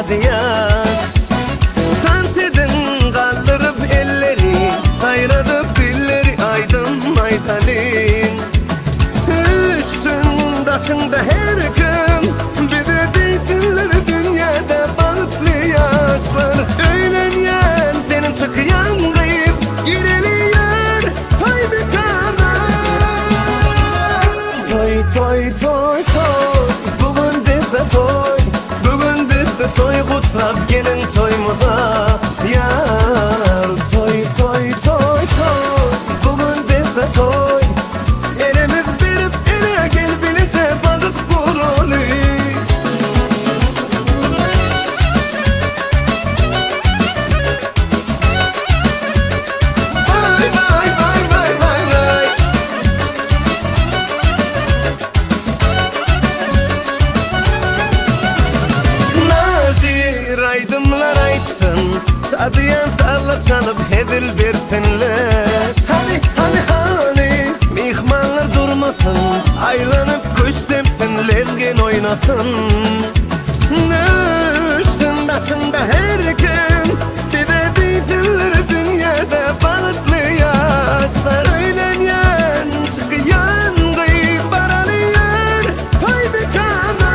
şadyyan. Tant edin kaldırıp elleri, kayradıp dilleri aydın aytalin. Üstün daşında her gün, bize deysinler dünyada bahtlı yaşlar. Öğlenyen senin çıkyan kıyıp, gireliyor toy mekana. Toy toy toy toy, bugün bizde toy. Bugün bizde toy kutlap gelin toyumuza. Yar toy toy toy toy, bugün bizde toy. Elimiz verip ele gel bilece balık kurulu. Vay vay vay vay vay vay. Nazir aydınlar aytsın, Sadıyan salla çalıp hezil bersinler. Hani hani hani mihmanlar durmasın, aylanıp kuş tepsin, lezgin oynasın. Üstün daşında her kim, bize deysinler dünyada bahtlı yaşlar. Öğlenyen çıkyan kıyık baralıyor toy mekana.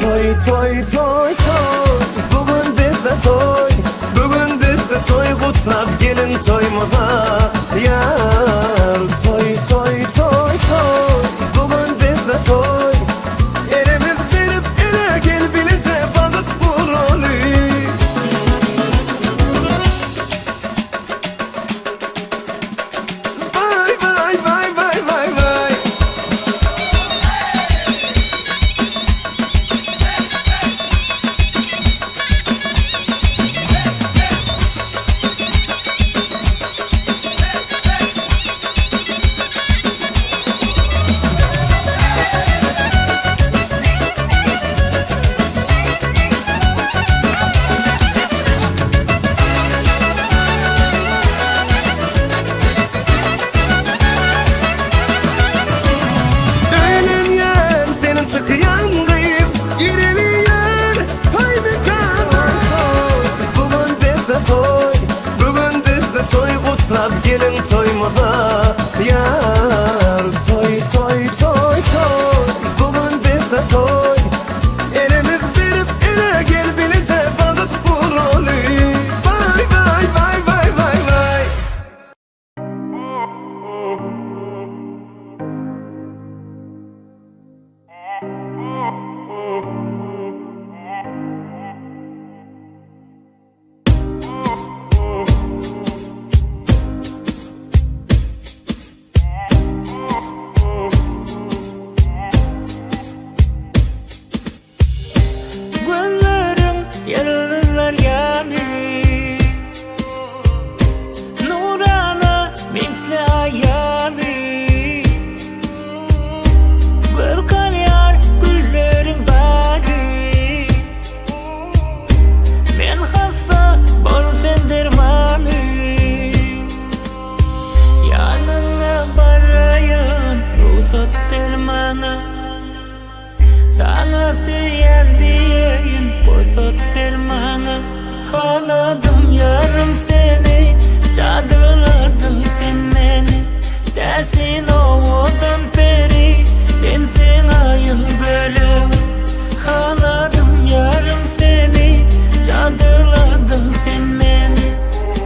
Toy toy toy toy, bugün bizde toy. Bugün bizde toy kutlap gelin toyumuza. Yar toy toy toy toy, bugün bizde toy. Elimiz verip ele gel bilece balık kurulu. Vay vay vay vay vay vay. Öğlenyen senin çıkyan kıyıp, gireliyor toy mekana. Bugün bizde toy, bugün bizde toy kutlap gelin toyumuza. Yar toy toy toy toy, bugün bizde toy. Elimiz verip ele gel bilece balık kurulu. Vay vay vay vay vay vay. Güllerin yıldızlar yani, Nurana misli ayani. Gül yar güllerin bari, Men hassa bol sen dermanı. Yanına barayın ruhsat bermana. Sana süyen diyeyin pursat bermana. Haladım yarım seni, cadıladın sen beni. Dersin ovadan peri, sensin ayın bölümü. Haladım yarım seni, cadıladın sen beni.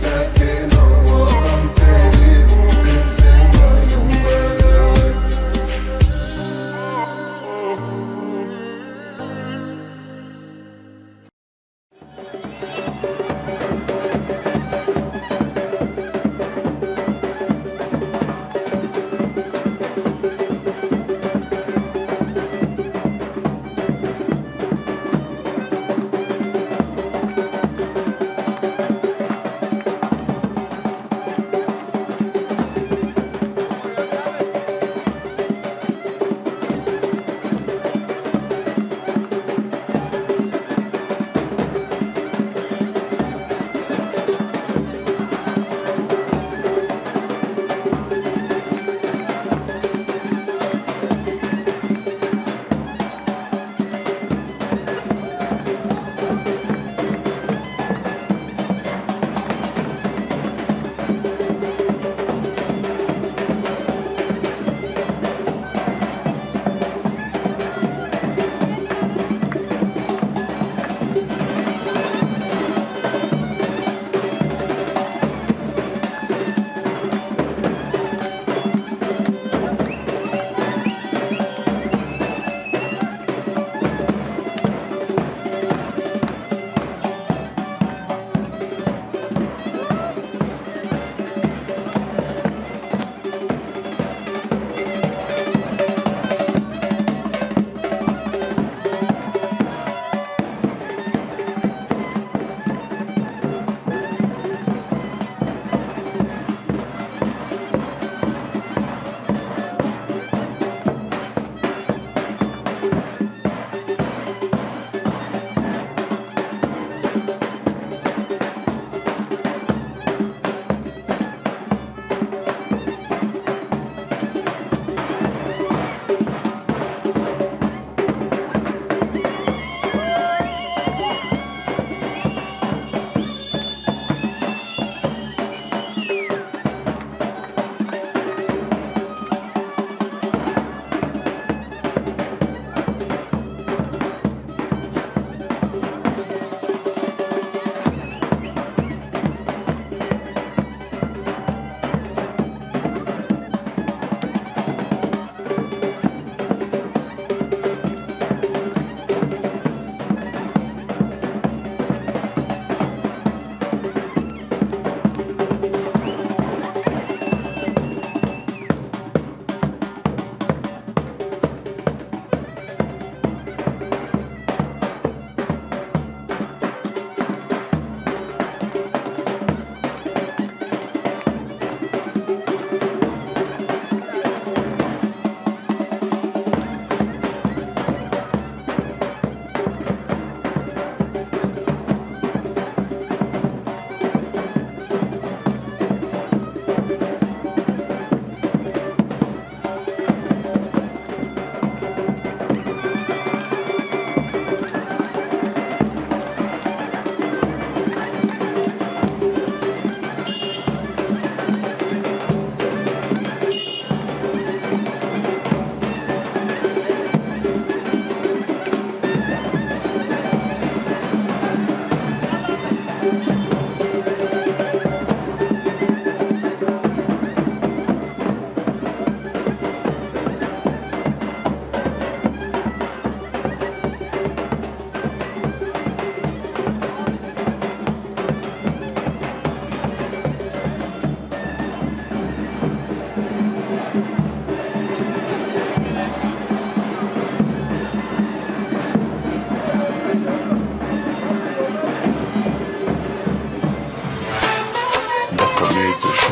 Dersin ovadan peri, sensin ayın bölümü.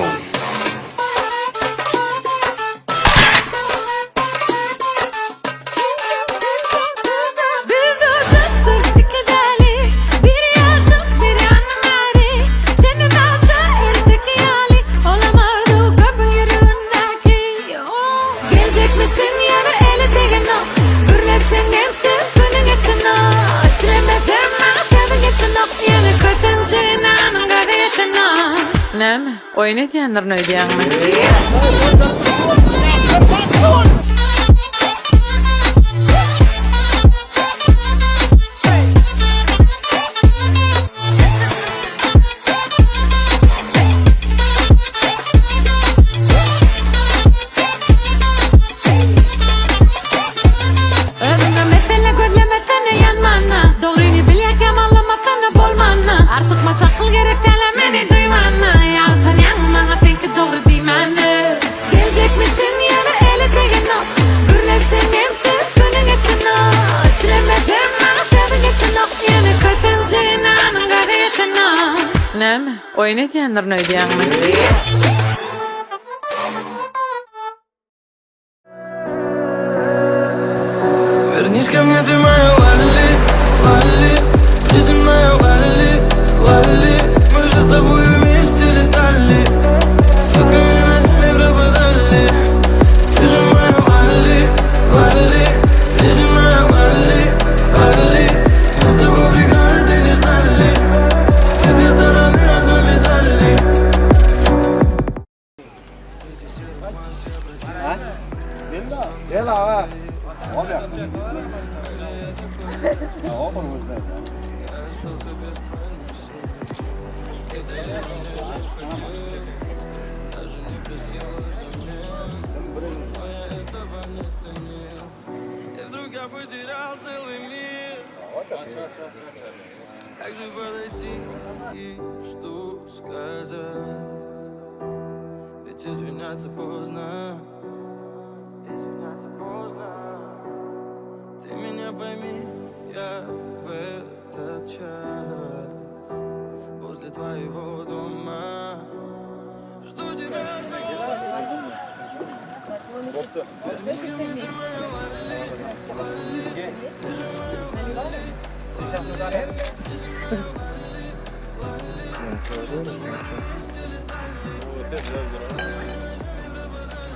arabamediyagroup.com. Bir duşupdur iki deli, bir yaşıp bir yanmari. Senin aşa erdik yali, olamardı köpün yüreğindeki. Oh. Gelecek misin yana eli tegen o, gürlepsen mensiz günün için o. İstemesem bana tadın için o, yeni kötünce inanın gazetin o. Näme? Oýun edýänlerini öýdýäňmi? Özüňe mesele gözlemesene yanmana. Dogryny bilýärkäm anlamasana bolmana. Artyk maçakıl gerek däl meni duýmana. Ýaltan ýaňmaňa senki dogry diýmäne. Geljekmişin ýene eli tegen ok. Gürlepsen mensiz günüň için ok. Islemesem maňa sözüň için ok. Ýene kösenje inanyň gazetin ok. Näme? Oýun edýänlerini öýdýäňmi? Вернись ко мне, ты моя Лали, Лали. Жизнь моя Лали, Лали. Мы же с тобой вместе летали, сутками ночами пропадали. Ты же моя Лали, Лали. Жизнь моя Лали, Лали. Мы с тобой преграды не знали. Мы две стороны одной медали. Остался без твоих сил. Ты дали мне, что хотел. Даже не просила взамен. Но я этого не ценил. И вдруг я потерял целый мир. Как же подойти и что сказать? Ведь извиняться поздно. Извиняться поздно. Ты меня пойми, я в этот час возле твоего дома жду тебя снова. Вернись ко мне, ты моя Лали, Лали. Ты же моя Лали, Лали. Ты же моя Лали, Лали. Мы же с тобой вместе летали. Ты же моя Лали,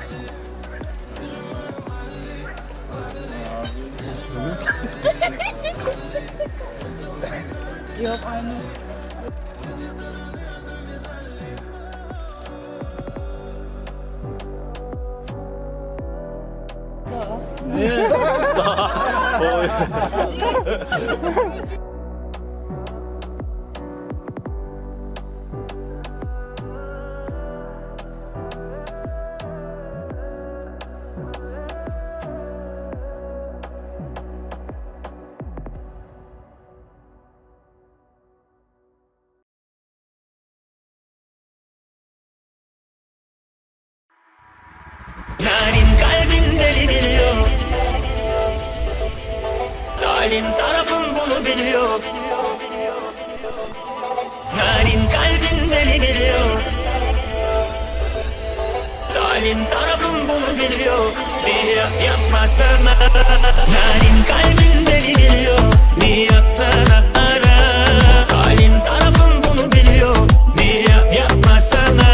Лали. Ты же моя Narin kalbin deli biliyor. Zalim tarafın bunu biliyor. Narin kalbin deli biliyor. Zalim tarafın bunu biliyor. Bir yap yapma sana. Narin kalbin deli biliyor. Bir yapsana ara. Zalim tarafın bunu biliyor. Bir yap yapma sana.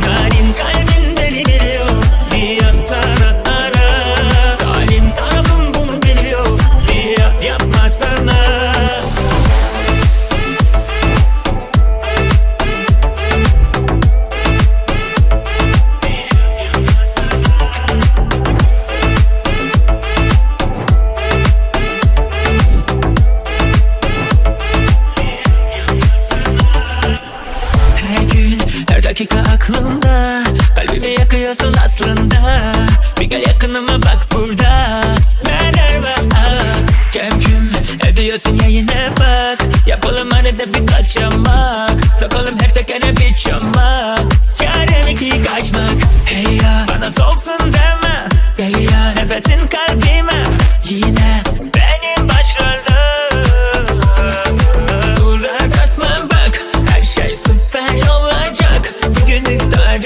Narin kalbin deli biliyor. Bir yapsana ara. Zalim tarafın bunu biliyor. Bir yap yapma sana. Her gün, her dakika aklımda. Kalbimi yakıyorsun aslında. Bir gel yakınıma bak burada. Neler var? Kem küm ediyorsun ya yine bak. Yapalım arada bir kaçamak. Sokalım her tekene bir çomak. Çarem ki kaçmak. Hey ya, bana soğuksun deme. Hey ya, nefesin kalbime. Yine benim başrolüm. Surat asma bak, her şey süper olacak. Bugünlük tarih.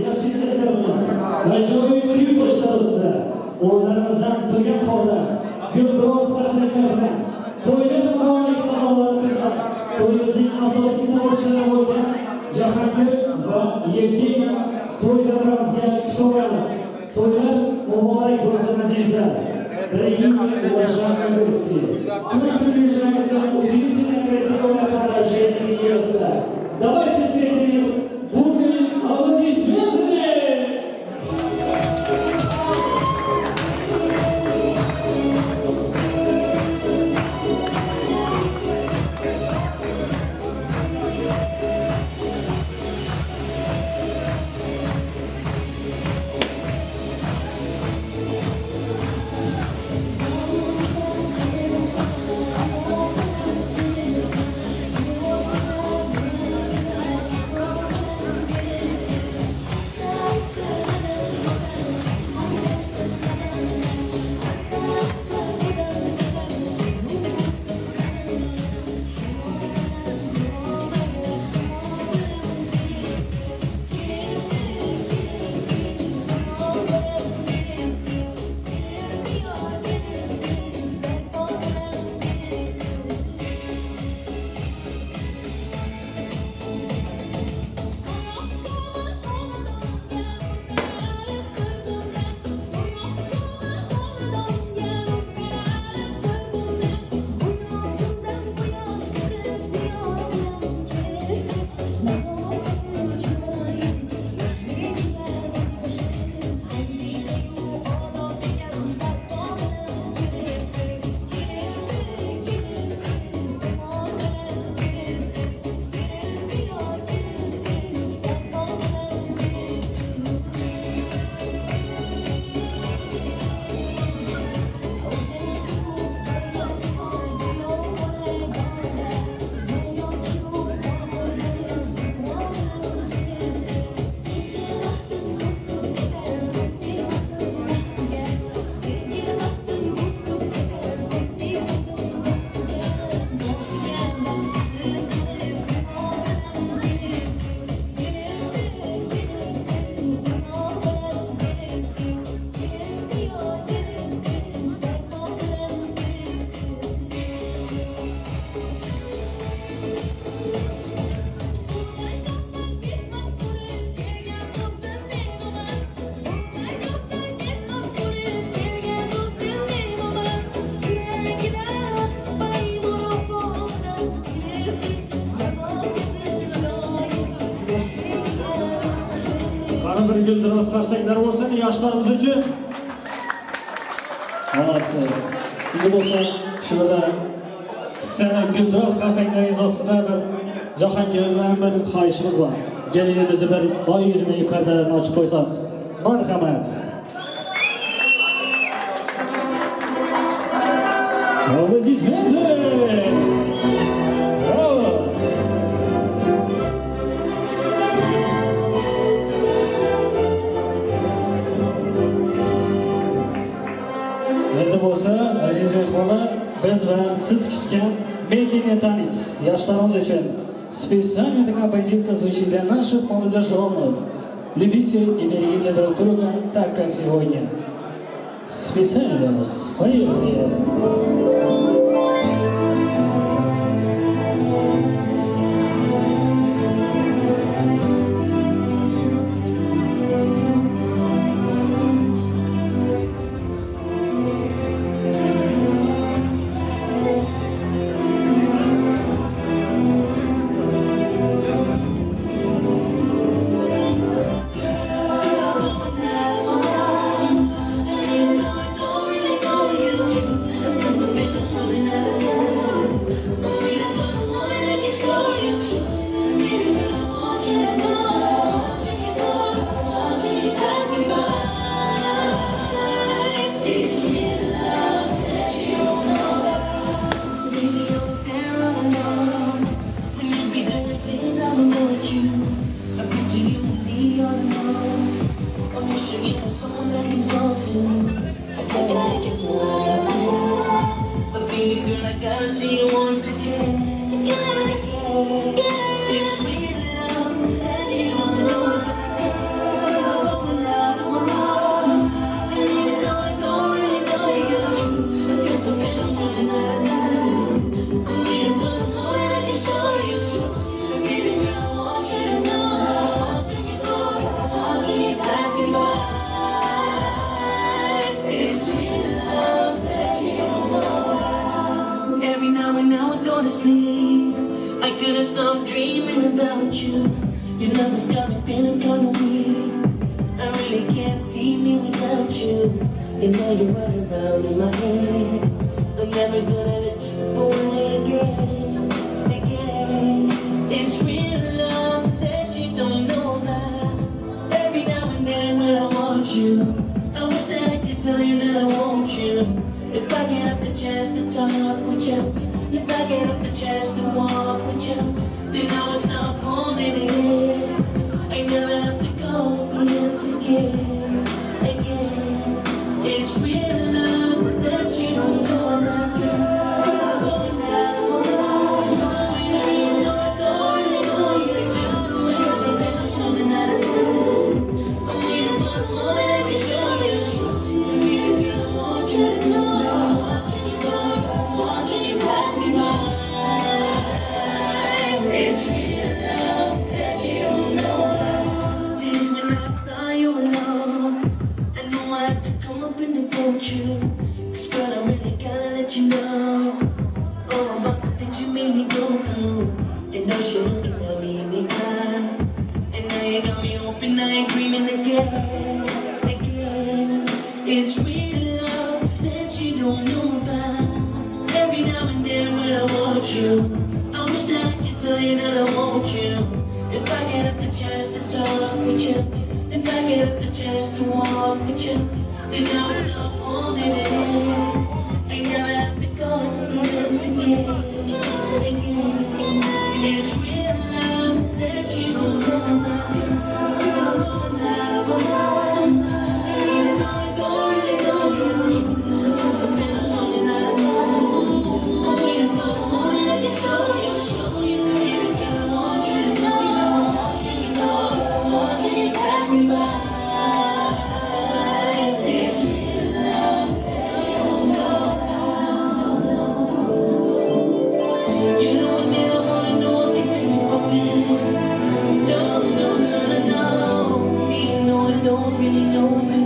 Yaxshi istaklar bilan ajoyib kuy qo'shiqlar ustida o'rnlarimizdan turgan holda gulduros qarsaklar bilan to'ylar muborak sadolasida to'yimizning asosiy sababchilari bo'lgan Jahongir va Yevgeniya to'ylarimizga kutib. To'ylar muborak bo'lsin, azizlar. Дорогие уважаемые гости, к нам приближается удивительно красивая пара жених и невеста. Давайте встретим их бурными аплодисментами! Qani, bir gulduros qarsaklar bo'lsin yoshlarimiz uchun. Молодцы. Endi bo'lsa shu yerda сцена gulduros qarsaklaringiz ostida bir Jahongir bilan bir xohishimiz bor. Kelinimizni bir oy yuzidagi pardalarini ochib qo'ysak. Marhamat. Аплодисменты! Bravo! Endi bo'lsa, aziz mehmonlar, biz va siz kutgan медленный танец yoshlarimiz uchun. Специально эта композиция звучит для наших молодоженов. Любите и берегите друг друга так, как сегодня. Специально для вас. Поехали! But baby girl, I gotta see you once again. It's real love that you know. want you. Your love has got me feeling kinda weak. I really can't see me without you. And now you run around in my head. I'm never gonna let you slip away again, again. It's real love that you don't know about. Every now and then when I want you, I wish that I could tell you that I want you. If I get up the chance to talk with you, if I get up the chance to walk with you, then I would stop holding it in. I never have to go through this again, again. It's real love that you don't know about, girl. Going out of my mind, going out, you know I don't really know you. It's a been running out of time. I'm waiting for the moment I can show you. Baby girl, I want you to know. I'm watching you go, watching you pass me by. It's real love that you don't know about. Did when I saw you alone, I knew I had to come up and approach you. 'Cause girl, I really gotta let you know all about the things you made me go through. And now you're looking at me in the eye, and now you got me hoping I ain't dreaming again, again. It's real love that you don't know about. Every now and then when I want you, I wish that I could tell you that I want you. If I get up the chance to talk with you, if I get up the chance to walk with you, then I would stop holding it in. I never have to go through this again, again. It's real love that you don't know about. Girl, I'm out of my mind. Even though I don't really know you, 'cause I've been running out of time. I'm waiting for the moment I can show you, show you. Baby girl, I want you to know. I'm watching you go, I'm watching you pass me by. It's real love that you don't know about. You're the one that I wanna know, I can take you up in. No, no, no, no, no. Even though I don't really know you,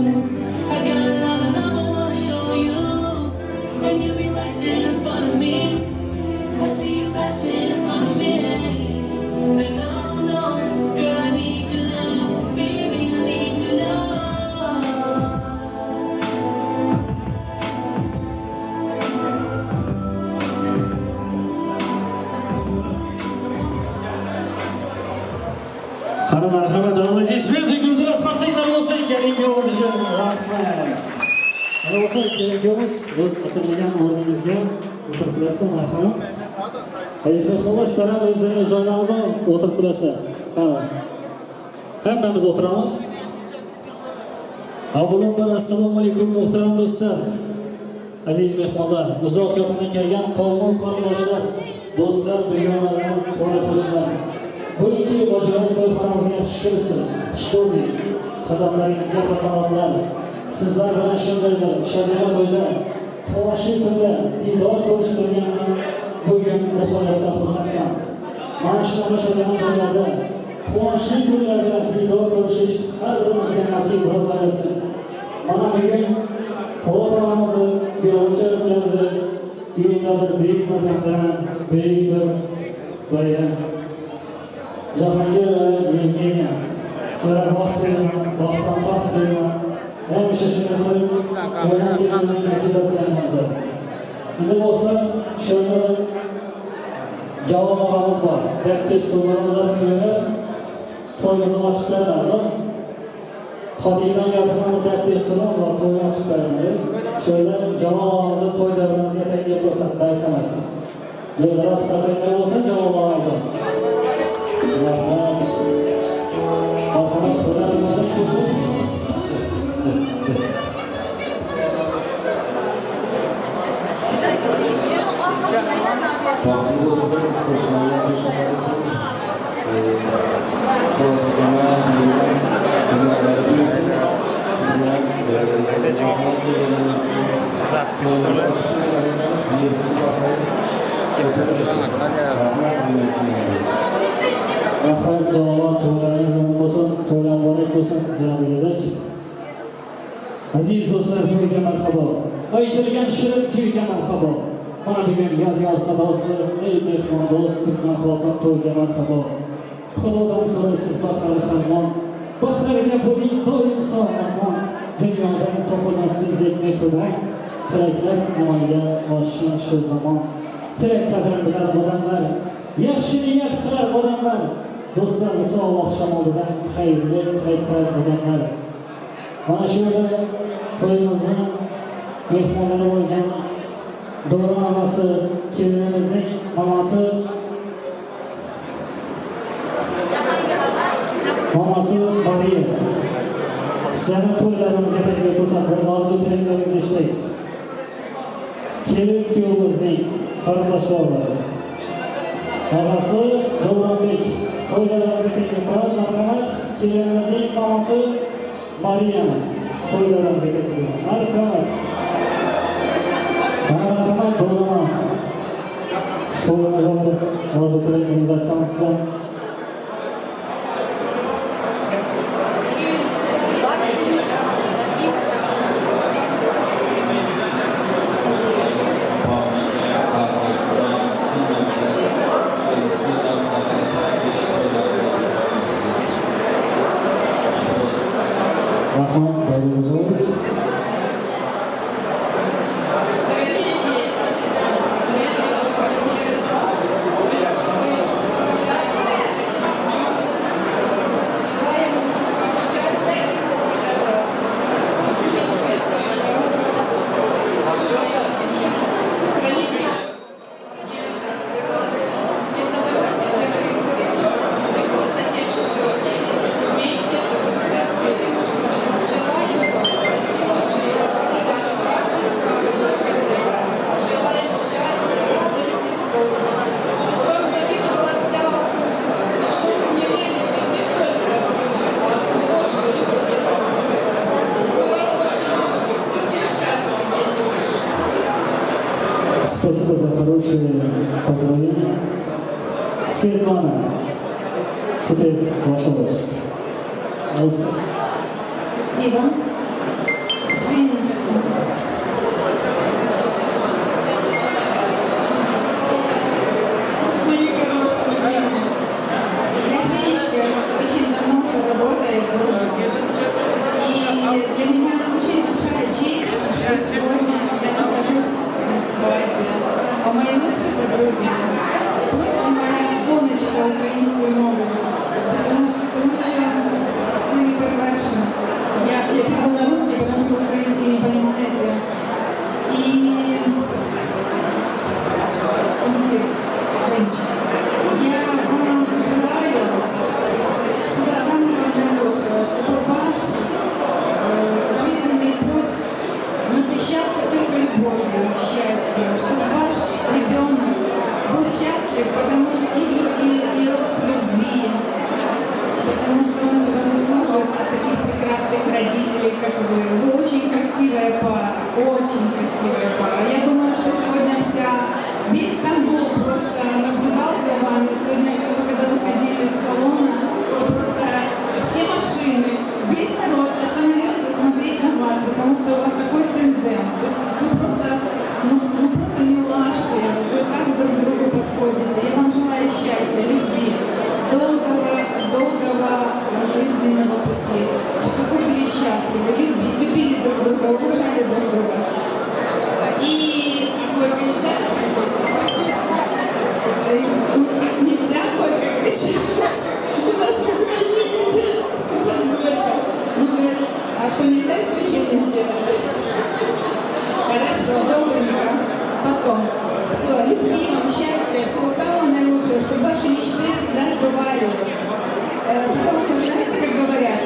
I got a lot of love I wanna show you, and you'll be right there in front of me. I see you passing in front of me, and oh no, girl, I need your love, baby, I need your love. Qani, marhamat, аплодисменты, gulduros qarsaklar bo'lsin kelin kuyovimiz uchun. Rahmat. Ana bo'lsa, kelin kuyovimiz o'z o'tirgan o'rningizga o'tirib qo'yasizlar, marhamat. Aziz mehmonlar, sizlar ham o'zlaringiz joylaringizga o'tirib qo'yasizlar. Qani. Hammamiz o'tiramiz. Avvalambor assalomu alaykum, muhtaram do'stlar. Aziz mehmonlar, uzoq yaqindan kelgan qavm qarindoshlar, do'stlar, dugonalar, qo'ni qo'shnilar. Bu ikki boshqaruv to'yxonamizga xush kelibsiz. Xush ko'rdik. Qadamlaringizga hasanatlar. Sizlar bilan shunday bir shodiyona to'yda, quvonchli kunda diydor ko'rishtirganimdan bugun nihoyatda xursandman. Mana shunaqa shodiyona to'ylarda, quvonchli kunlarda diydor ko'rishish har birimizga nasib ro'zg'or. Mana bugun Polat og'amizni, Gulchi ukamizni uyida bir buyuk bir tantana, buyuk bir bayram. Jahongir va Yevgeniya, sizlarga baxt tilayman, baxtdan baxt tilayman. Hamisha shunday qilib, bayram kelganini nasib etsin hammamizga. Endi bo'lsa, shu yerda bir Jalol og'amiz bor. Deb so'zlarimizni to'yimizni ochib beradi. Qadimdan gapirgan deb so'ramiz va to'yni ochib beradi. Shu yerda Jalol og'amizni to'y davramizga taklif qilsak, marhamat. Gulduros qarsaklar bo'lsin Jalol og'amizni. Rahmat. Marhamat, to'ylarimiz bo'lsin. Baxtli bo'lsin, qo'shnilar qo'shnilarsiz. Polat aka buyursin. Запись motorlar. Rahmat Jalol, to'ylaringiz omon bo'lsin, to'ylar muborak bo'lsin, yana bir gezak. Aziz do'stlar, to'yga marhabo. Aytilgan shirin kuyga marhabo. Mana bugun yor yor sadosi, ey mehmon do'st, turkman xalqim, to'yga marhabo. Xudodan so'raysiz baxtlari harmon. Baxtlariga bo'ling doim sog'-omon. Dunyodan topilmas sizdek mehribon. Tilaklar amalga oshsin shu zamon. Tilak qadrini bilar odamlar, yaxshi niyat qilar odamlar. Do'stlar visol oqshom oldidan xayrli qaytar odamlar. Mana shu yerda to'yimizni mehmonlari bo'lgan Davron onasi, kelinimizning mamasi Mariya. Sizlarni to'ylarimizga taklif qilsak, orzu tilaklaringizni eshitsak. Kelin kuyovimizning qarindoshlari. Onasi Davronbek to'ylarimizga taklif qilamiz. Marhamat, kelinimizning mamasi Mariyani to'ylarimizga taklif qilamiz. Marhamat. Marhamat, Davron. To'ylarimizga orzu tilaklaringizni aytsangiz sizlar. Rahmat, Bayram. Спасибо за хорошие поздравления. Светлана, теперь ваша очередь. Пожалуйста. Спасибо. Женечка. Мои хорошие любимые. Я Женечка очень давно уже работает, дружу. И для меня очень большая честь, что сегодня я нахожусь на свадьбе у моей лучшей подруги. Просто моя донечка української мови. Тому що ви не перевершені. Я перейду на русский, потому что украинский не понимаете. И женщина, я вам желаю всего самого наилучшего, чтобы ваш жизненный путь насыщался только любовью, счастьем, чтобы ваш ребенок был счастлив, потому что и рос в любви, потому что он этого заслуживает от таких прекрасных родителей, как вы. Вы очень красивая пара, очень красивая пара. Я думаю, что сегодня весь Стамбул просто наблюдал за вами. Сегодня, когда выходили из салона, просто все машины, весь народ остановился смотреть на вас, потому что у вас такой тандем. Вы просто, ну просто милашки, вы так друг к другу подходите. Я вам желаю счастья, любви, долгого жизненного пути, чтобы вы были счастливы, любили друг друга, уважали друг друга. И горько нельзя кричать? Нельзя горько кричать. У нас в Украине кричат горько. Ну, говорят, а что нельзя исключение сделать? Хорошо, добренько. Потом. Все, любви вам, счастья, всего самого наилучшего, чтобы ваши мечты всегда сбывались. Потому что, знаете, как говорят,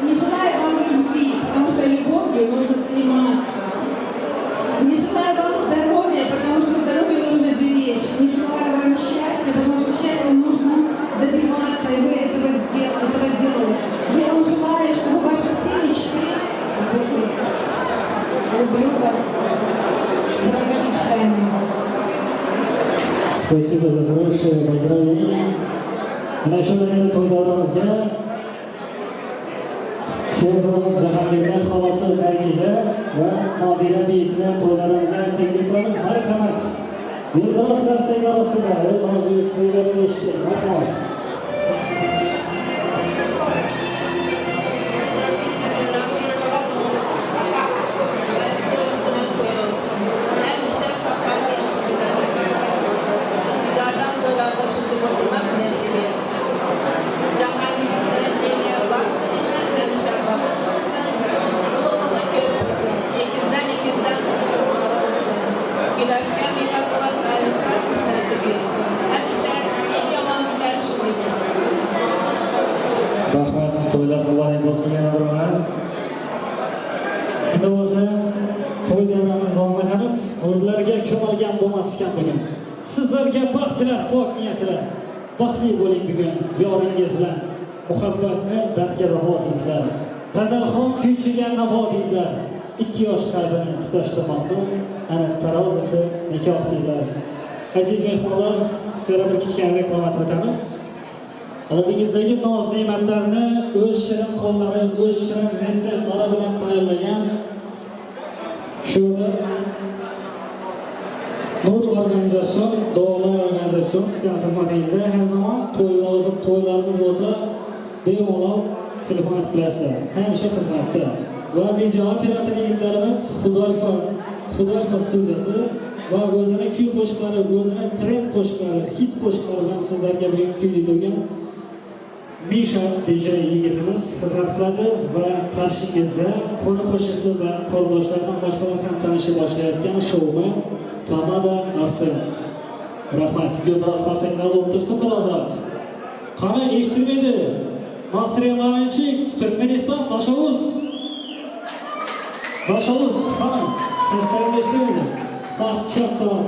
не желаю вам любви, потому что любовью нужно заниматься. Не желаю вам здоровья, потому что здоровье нужно беречь. Не желаю вам счастья, потому что счастья нужно добиваться, и вы этого сделали. Я вам желаю, чтобы ваши все мечты сбылись. Люблю вас. С бракосочетанием вас. Спасибо за хорошее поздравление. Mana shu yerda to'ylarimizga kuyovimiz Jahongirning xolasi Nargiza va Nodira beyisini to'ylarimizga taklif qilamiz. Marhamat. Yildiz qarsaklar ostida o'z orzuyini eshitdik. Marhamat. Rahmat, to'ylar muborak bo'lsin yana bir marta. Endi bo'lsa to'y davramizni davom etamiz. Nurlarga ko'milgan bo'lmas ekan bugun. Sizlarga baxt tilar, pok niyatlar. Baxtli bo'ling bugun yoringiz bilan. Muhabbatni dardga davo deydilar. G'azalxon kuychiga navo deydilar. Ikki yosh qalbini tutashtirmoqni aniq tarozisi nikoh deydilar. Aziz mehmonlar, sizlarga bir kichkina reklama o'tamiz. Oldingizdagi noz ne'matlarni o'z shirin qo'llari, o'z shirin retseptlari bilan tayyorlagan shu Nur organizasyon, Doğular organizasyon sizning xizmatingizda har zamon to'y lozim, to'ylarimiz bo'lsa bemalol telefon etib bilasizlar. Hamisha xizmatda. Va video operator yigitlarimiz Xudoyfa studiyasi va o'zini kuy qo'shiqlari, o'zini trend qo'shiqlari, hit qo'shiqlari bilan sizlarga bugun kuylaydigan Misha DJ yigitimiz xizmat qiladi va qarshingizda qo'ni qo'shnisi va qarindoshlardan boshqalar ham tanisha boshlayotgan shoumen Tamada Arsen. Rahmat. Guldiroz qarsaklar bo'lib tursin birozroq. Qani eshitilmaydi. Настроение Turkmaniston, Doshovuz. Doshovuz, qani seslaringiz eshitilmaydi. Sog' chap taraf.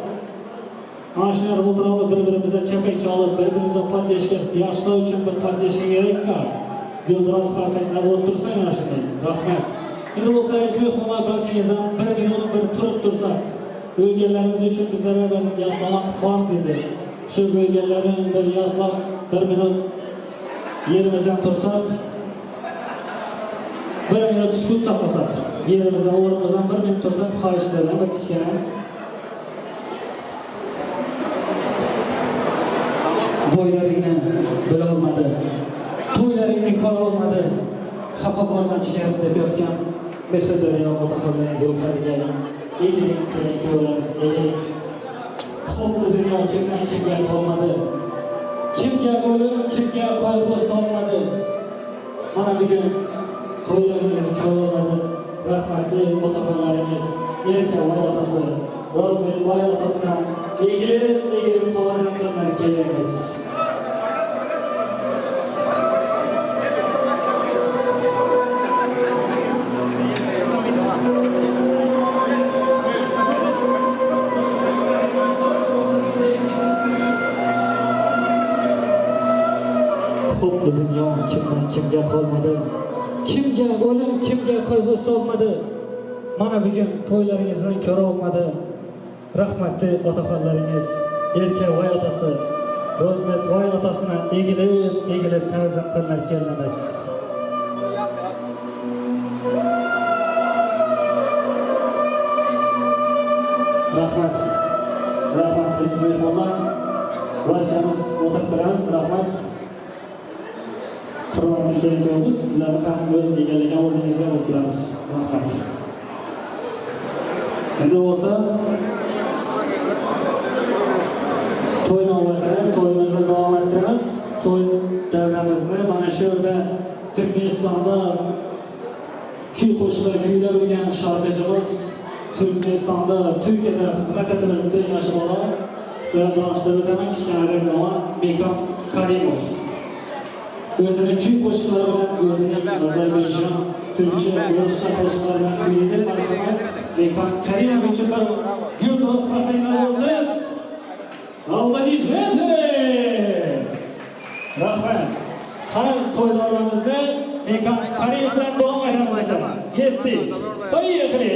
Mana shu yerda o'tirib bir-birimizga chapak chalib, bir-birimizga поддержка, yoshlar uchun bir поддержка kerak-ku. Guldiroz qarsaklar bo'lib tursin mana shunday. Rahmat. Endi bo'lsa aziz mehmonlar, barchangizdan bir minut bir turib tursak, o'lganlarimiz uchun bizlarga bir yodlamoq farz edi. Shu o'lganlarni bir yodlab, bir minut yerimizdan tursak, bir minut sukut saqlasak, yerimizdan, o'rnimizdan bir minut tursak, xohishlardan bir kichkina bo'ylaringni bila olmadi, to'ylaringni ko'ra olmadi, xafa bo'lma jigarim deb yotgan mehri daryo otaxonlaringiz ruhlariga egiling, keling ko'ramiz, egiling. Xo'p, bu dunyo kimdan kimga qolmadi, kimga o'lim, kimga qayg'u solmadi. Mana bugun to'ylaringizni ko'ra olmadi, rahmatli otaxonlaringiz Erkavoy otasi, Rozmetboy otasidan egilib, egilib ta'zim qilmay kelamiz. Xo'p, bu dunyo kimdan kimga qolmadi, kimga o'lim, kimga qayg'u solmadi. Mana bugun to'ylaringizni ko'ra olmadi, rahmatli otaxonlaringiz Erkavoy otasi, Rozmetvoy otasini egilib, egilib ta'zim qilib kelamiz. Rahmat. Rahmat aziz mehmonlar. Barchamiz o'tirib turamiz. Rahmat. Hurmatli kelin-kuyovimiz, sizlarni ham o'z egallagan o'rningizga olib turamiz. Rahmat. Endi bo'lsa to'y navbatini, to'yimizni davom ettiramiz. To'y davramizni mana shu yerda Turkmanistonda kuy qo'shiqlar kuylab yurgan sharqijimiz Turkmanistonda, Turkiyada xizmat etib yuribdi yosh bola. Sizlar tanishtirib o'taman, kichkina reklama Bekon Karimov. O'zini kuy qo'shiqlari bilan, o'zining Ozarbayjon, turkcha, ruscha qo'shiqlari bilan kuylaydi. Marhamat, Bekon Karimov uchun bir guldiroz qarsaklar bo'lsin. Аплодисменты! Rahmat. Qani to'y davramizni Bekon Karimov bilan davom etamiz esa. Yetdik. Поехали!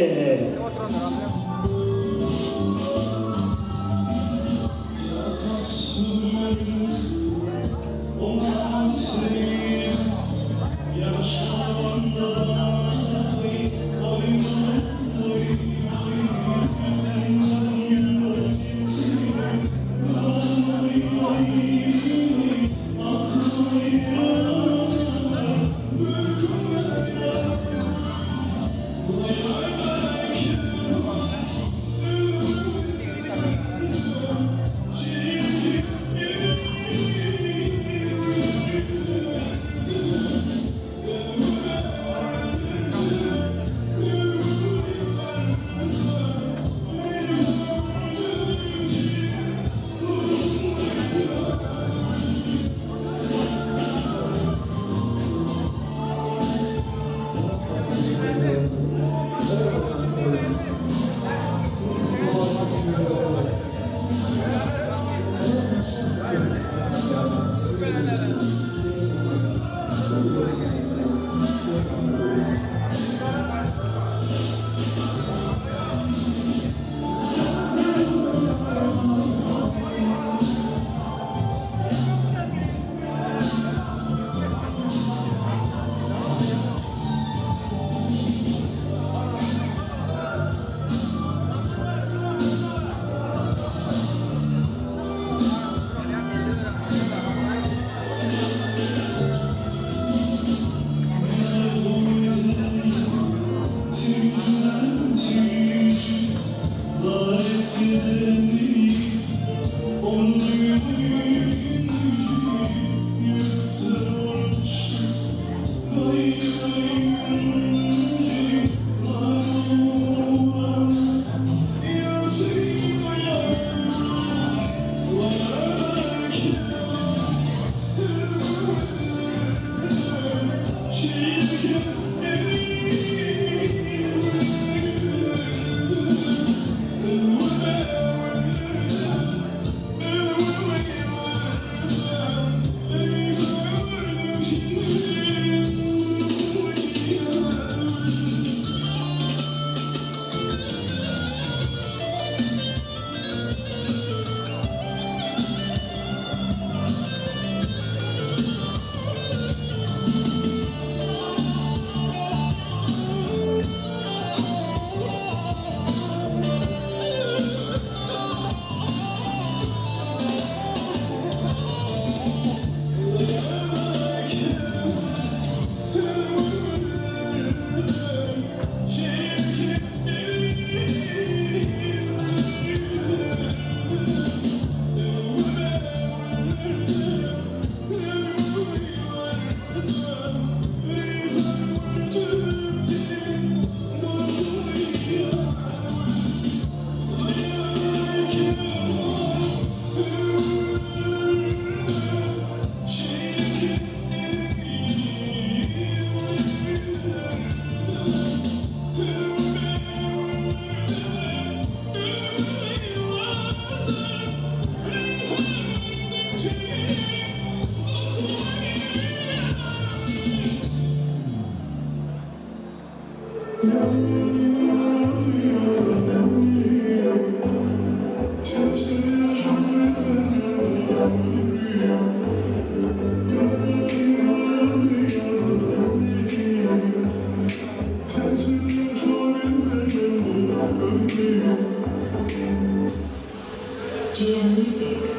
Music.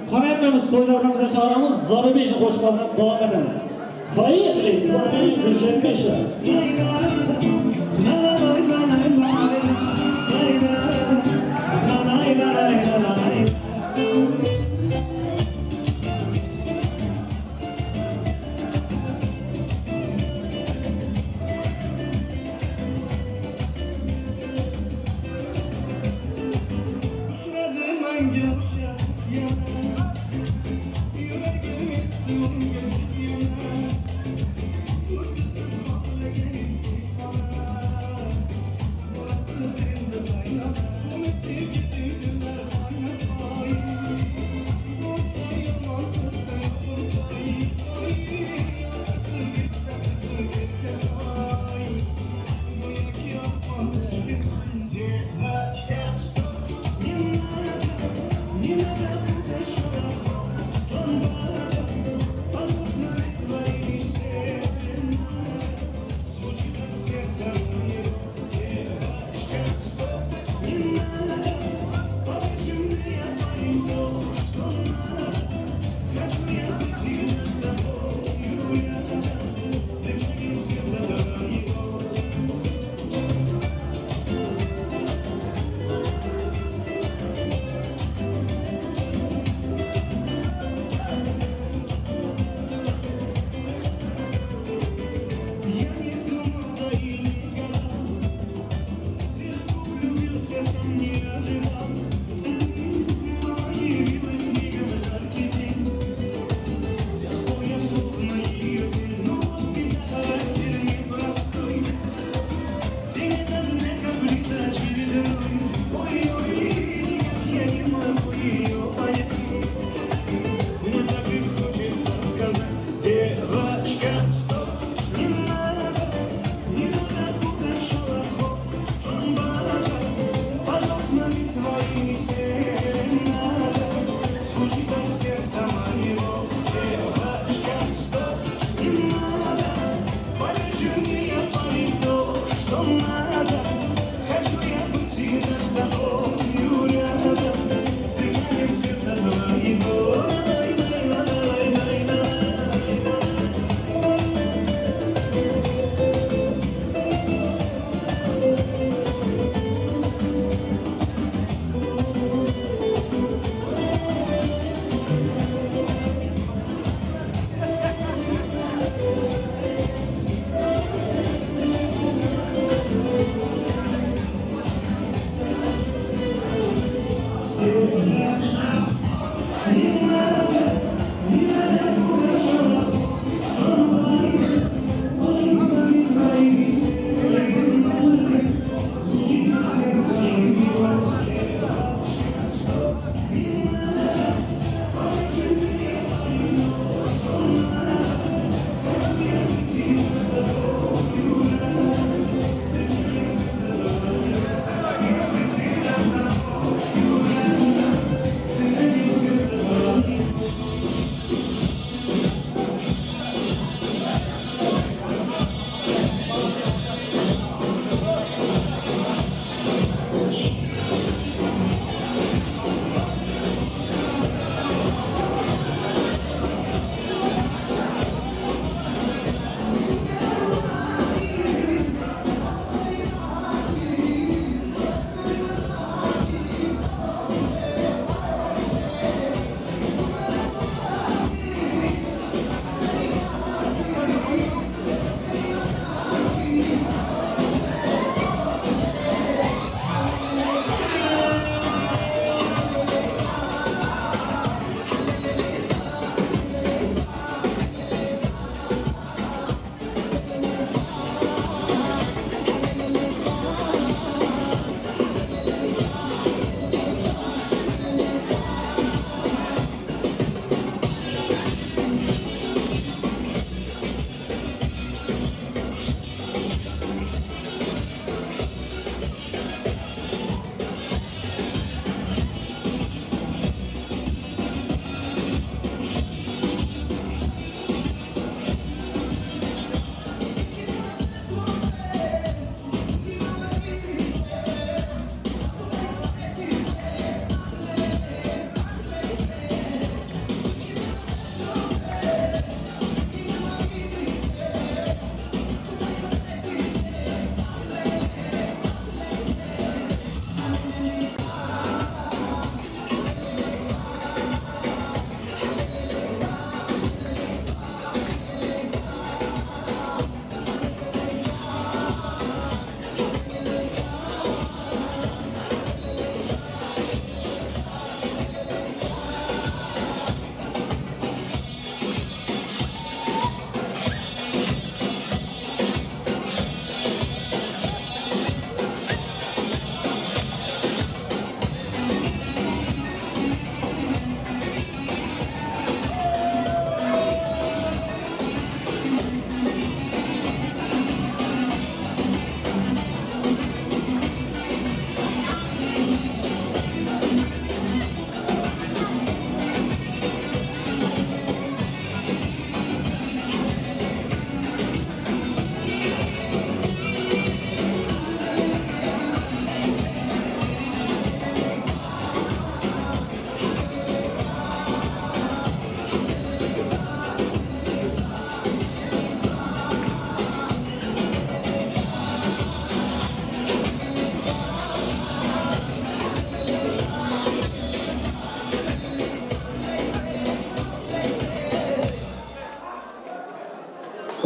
Qonatmamiz, to'y davramizda chaqiramiz, Zarubesha qo'shiqlar bilan davom etamiz. Поехали с вами Душанбеша. Не надо путать шорохом, слон.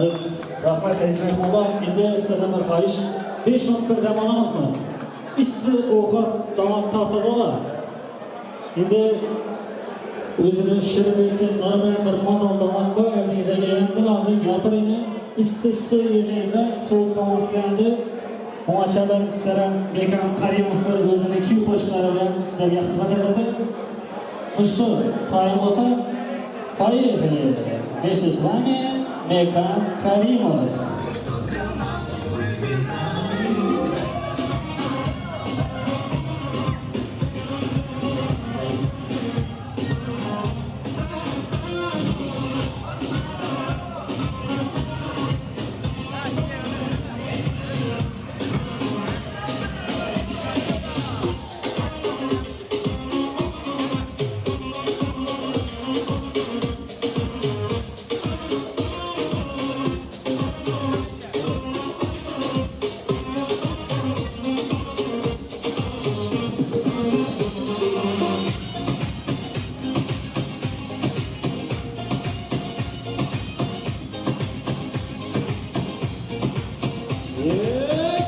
Biz rahmat, aziz mehmonlar, endi sizlardan bir xohish, 5 minut bir dam olamizmi? Issiq ovqat taom tortadi. Endi o'zini shirin retseptlari bilan bir mazali taom qo'y oldingizga endi hozir yotiringni issiq issiq yesangizlar sovuq taom sizlarni Oňaçadan sizlere Mekan Karimovlar o'zini kuy qo'shiqlari bilan sizlarga xizmat etadi. Ну что, tayyor bo'lsa, поехали! Вместе с вами Mekan Karimov.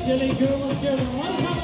Keling, ko'rimiz keldi. Marhamat!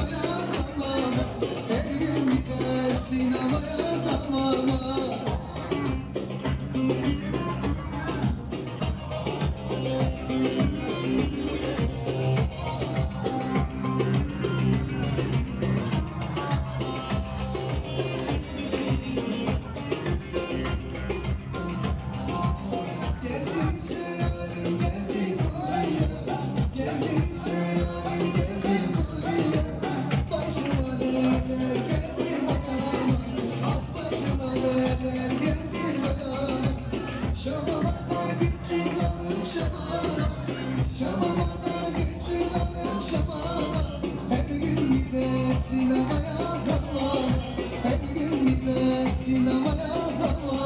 Sinemaya hamama. Her gün gider sinemaya hamama. Geldiyse yarim geldi buraya, geldiyse yarim geldi buraya. Başıma neler geldi bayama, ah başıma neler geldi bayama. Şamama da küçük hanım şamama, şamama da küçük hanım şamama. Her gün gider sinemaya hamama, her gün gider sinemaya hamama.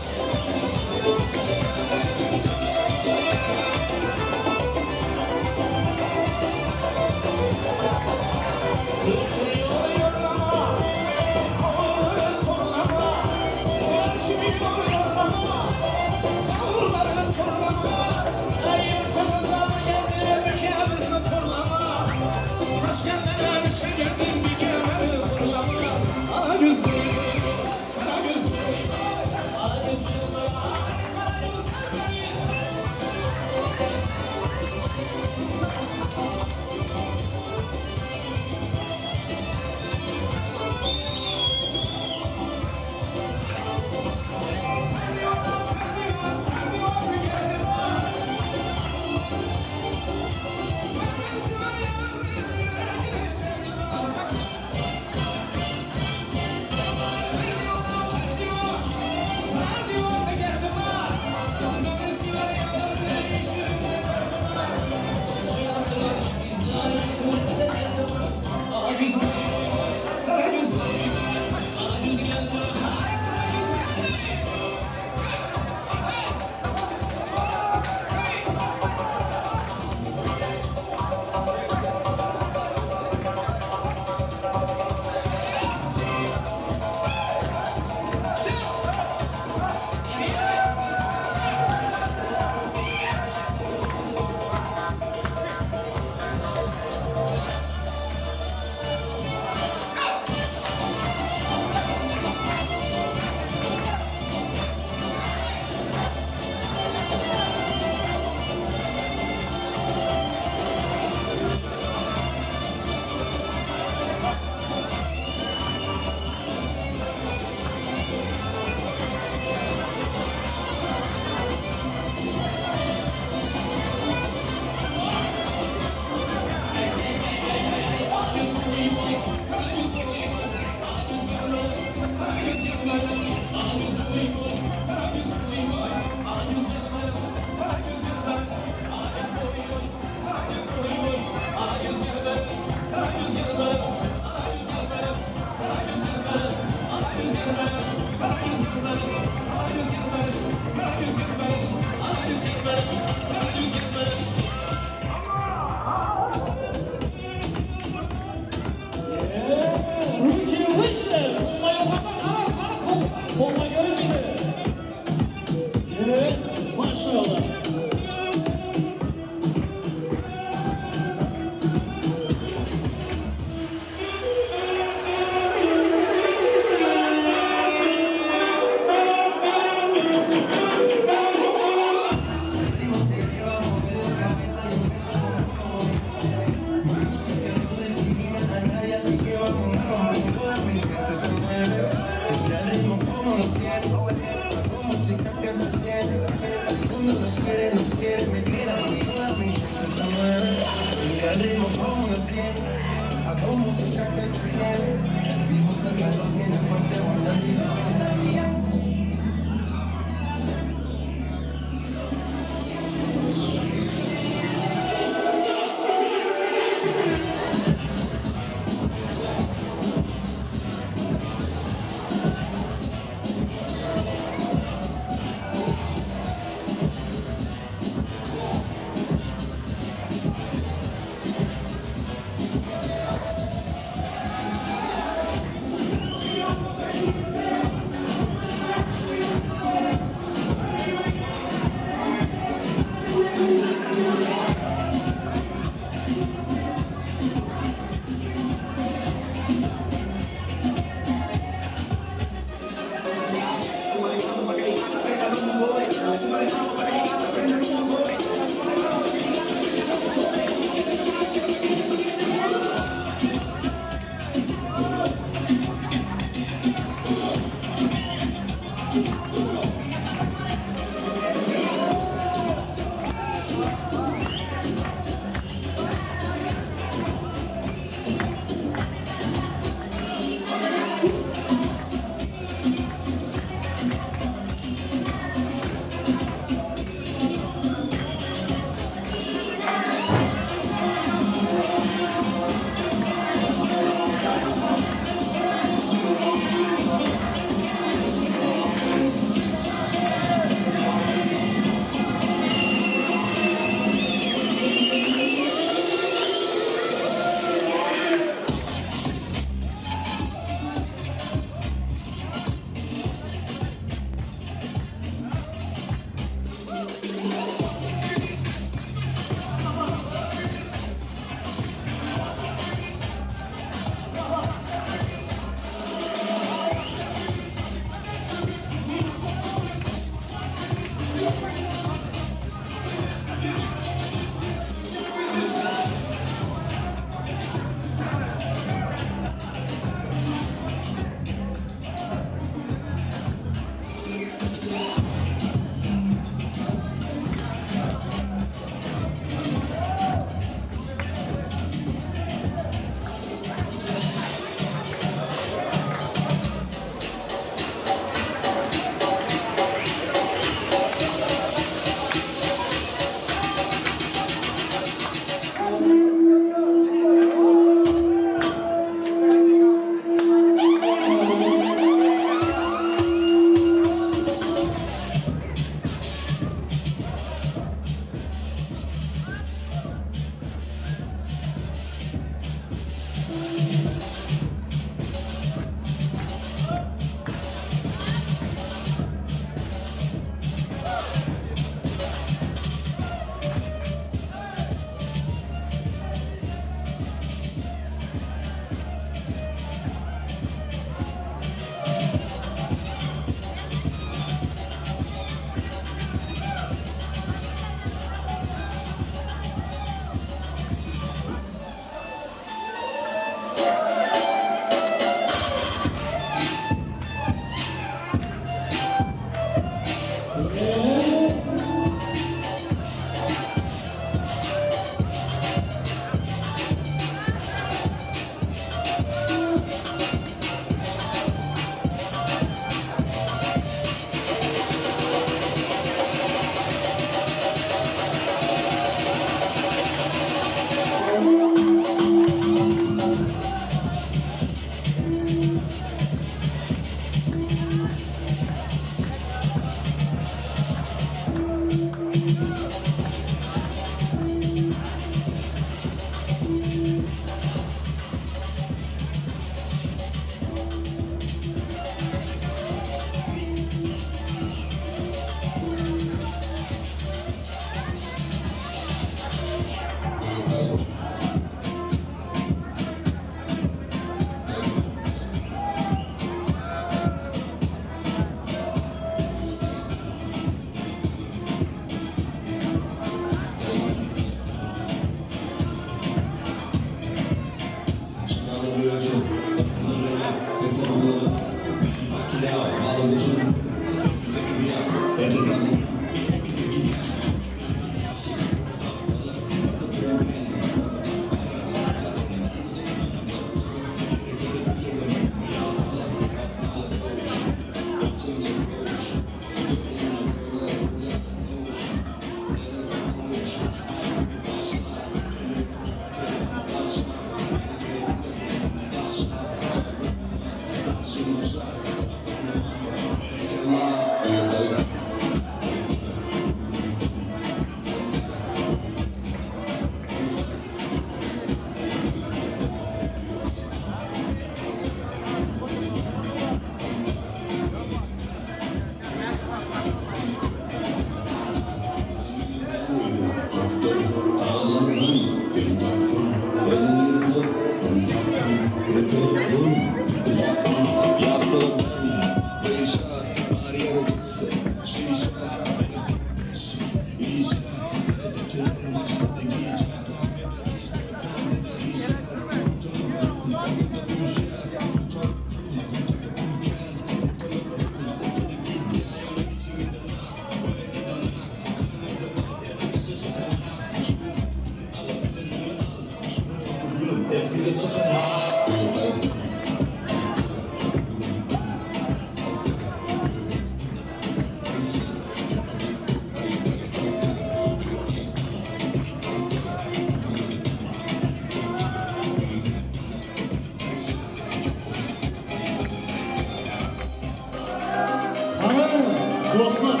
Do'stlar,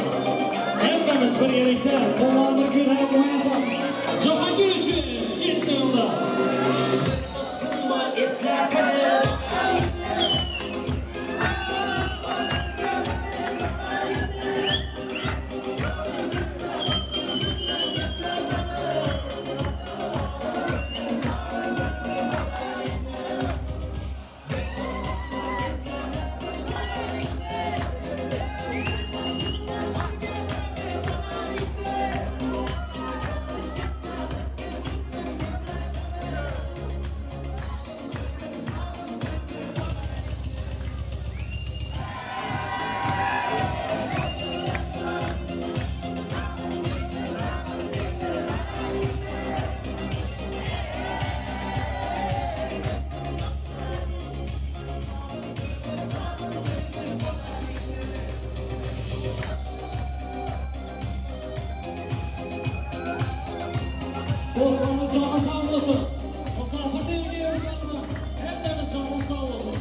hammamiz birgalikda qo'llarni ko'tarib o'ynasak, Jahongir uchun ketdi unda. Do'stlarimiz joni sog' bo'lsin. Musofirda yurganlar hammamiz joni sog' bo'lsin.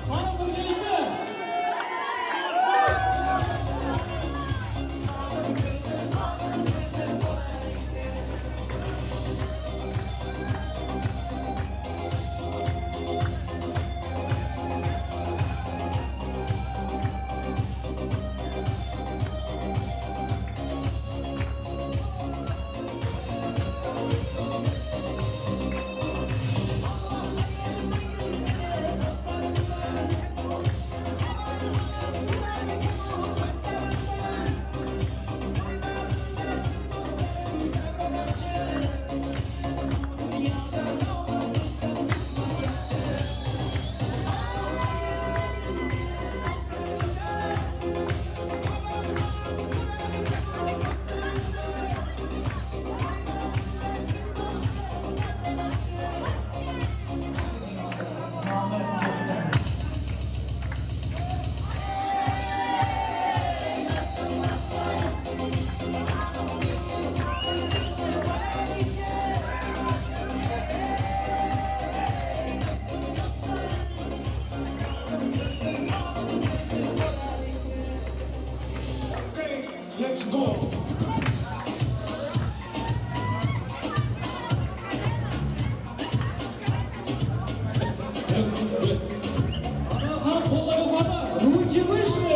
Qani birgalikda. Let's go. Ana qo'llar yuqorida, руки выше.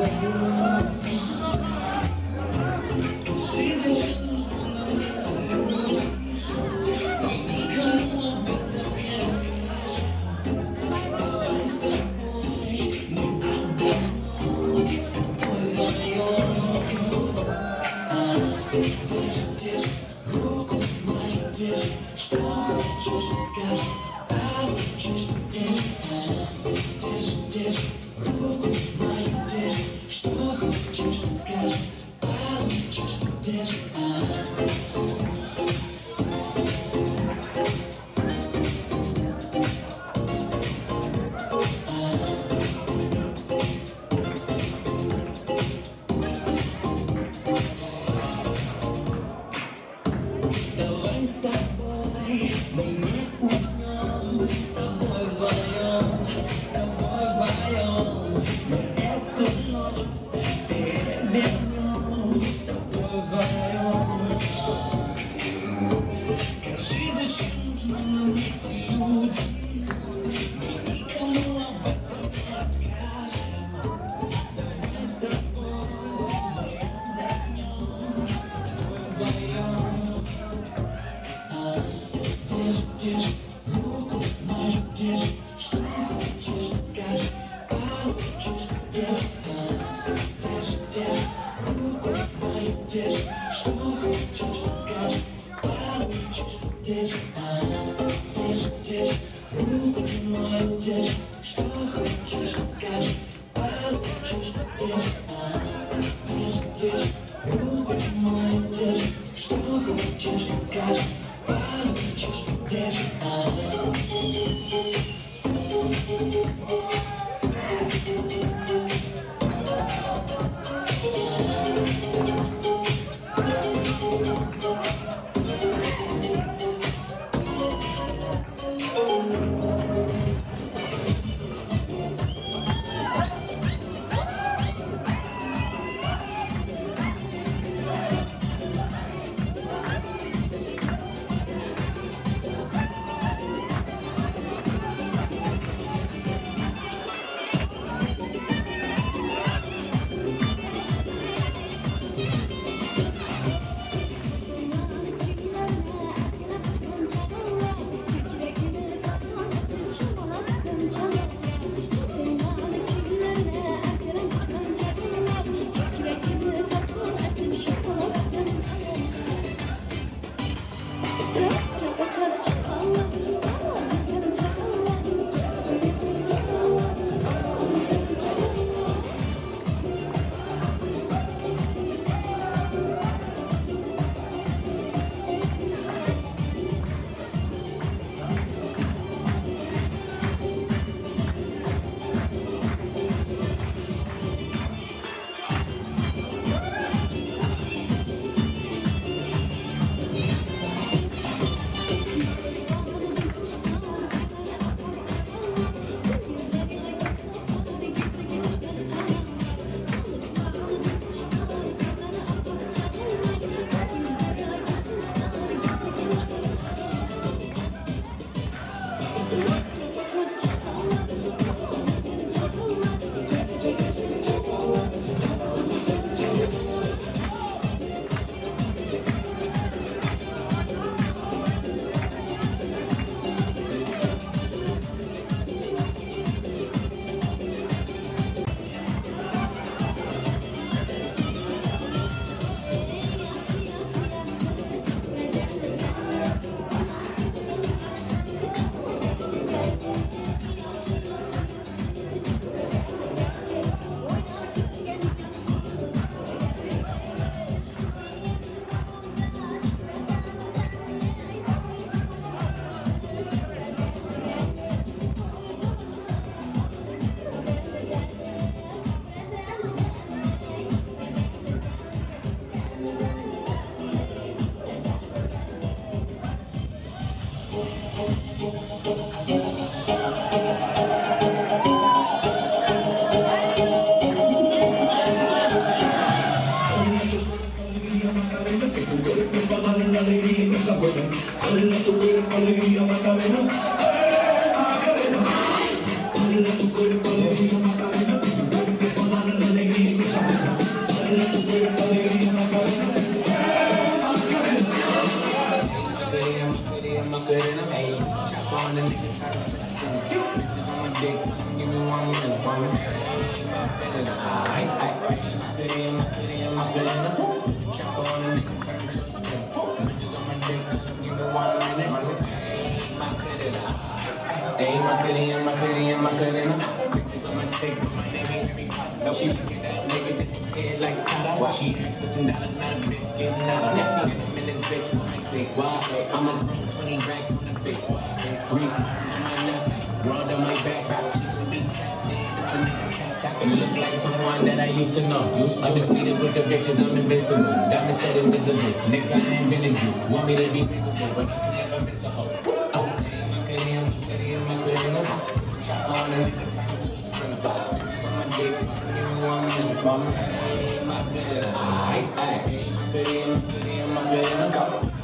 вдвоем. Скажи, зачем нужны нам эти люди? Мы никому об этом не расскажем. Давай с тобой мы отдохнем, с тобой вдвоем. Держи, держи руку мою, держи, что хочешь, скажи, получишь, держи, держи, держи руку мою, держи, что хочешь, скажи, получишь, держи. Давай с тобой мы не уснем, с тобой вдвоем, с тобой вдвоем. Мы эту ночь перевернем, с тобой вдвоем. Скажи, зачем нужны нам эти люди? Мы никому об этом не расскажем. Давай с тобой мы отдохнем, с тобой вдвоем. Держи, держи руку мою, держи, что хочешь, скажи, получишь, держи, держи, держи руку мою, держи, что хочешь, скажи, получишь, держи, держи, держи руку мою, держи, что хочешь, скажи, получишь, держи, держи, держи руку мою, держи, что хочешь, скажи, получишь, держи. Dale tu cuerpo alegría, Macarena, Macarena. Dale tu cuerpo alegría, Macarena, que tu cuerpo para dar la alegría. That nigga disappeared like Tata. She asked for some dollars, not a bitch getting out. And I'm in this bitch for my clique. Why? I'ma throw 20 racks on the bitch. 3 on my neck, world on my back. She gon' be tapped in if a nigga tap. You look like someone that I used to know. Undefeated with the bitches, I'm invincible. Diamond said invisible. Nigga, I invented you. Want me to be visible, but I can never miss a hoe. Chop on a nigga, turn to a sprinter. Bitches on my dick, give me 1 minute. My goodie, my goodie, my goodie.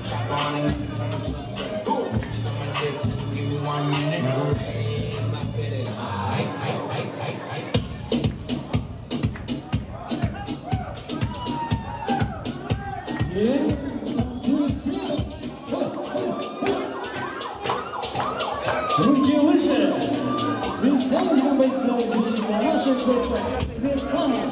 Chop on a nigga, turn to a sprinter. Bitches on my dick, give me 1 minute. My goodie, I. Yeah, 1, 2, 3. Руки выше! Специально для бойцов звучит на наших бойцах Светлана.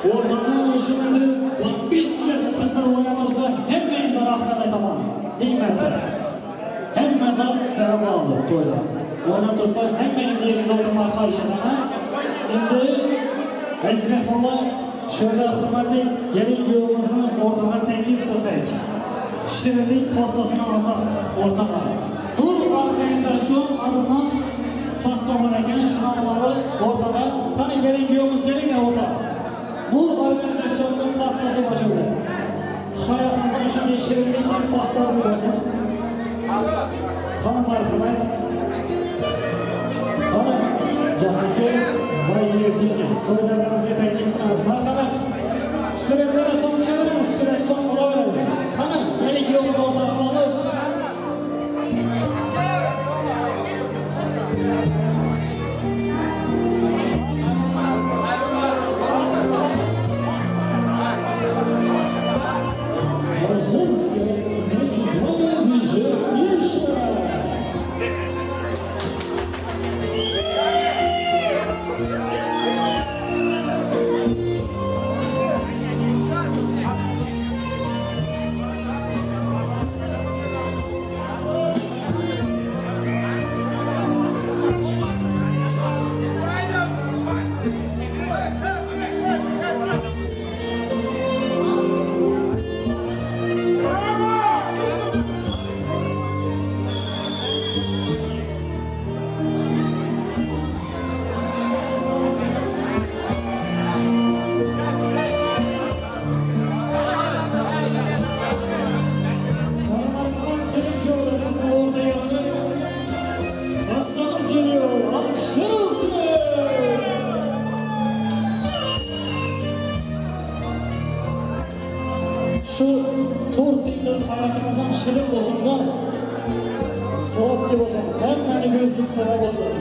O'rtani shunday 5 qizlar o'ynab tursa, hammangizga rahmat aytaman. Ming marta. Hammasi sabab oldi to'yda. O'ynab tursa, hammangiz yeringizga o'tirmay xohish etaman. Endi aziz mehmonlar, shu yerda hurmatli kelin kuyovimizni o'rtaga taklif qilsak, shirinlik pastasini olsak o'rtaga. Bu organizasyon adından pasta var ekan, shuni oladi o'rtaga. Qani kelin kuyovimiz kelinglar o'rtaga. Bu organizasyonun pastası başladı. Hayatımızda şunday shirinliklar pastalar bo'lsin. Qani marhamat. Qani Jahongir va Yevgeniy to'ylarimizga taklif qilamiz. Marhamat. Suratlarni so'ng tushaveramiz, surat so'ng olaveradi. Qani kelin kuyovimiz o'rtaga olib. Şu to'rt yillik hayotimiz ham shirin bo'lsin-da, sotki bo'lsin, hammani yuzi sara bo'lsin.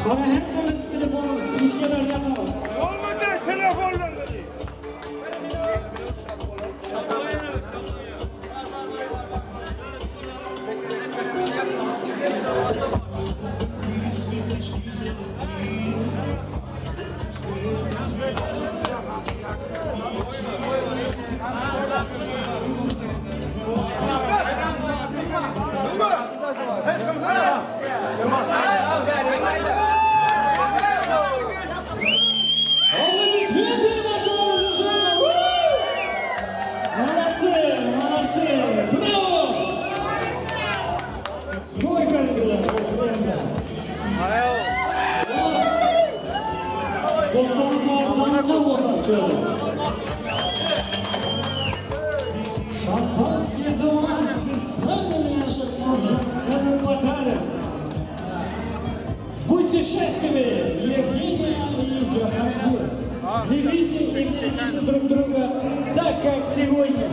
Bana hepimiz telefonumuz, ilişkiler yapamaz. Olmadı, telefonla dedi. Do'stlarimiz joni sog' bo'lsin shu yerda. Шампанское Думан специально для наших молодоженов этот подарок. Будьте счастливы, Евгения и Джахангир. Любите и берегите друг друга так, как сегодня.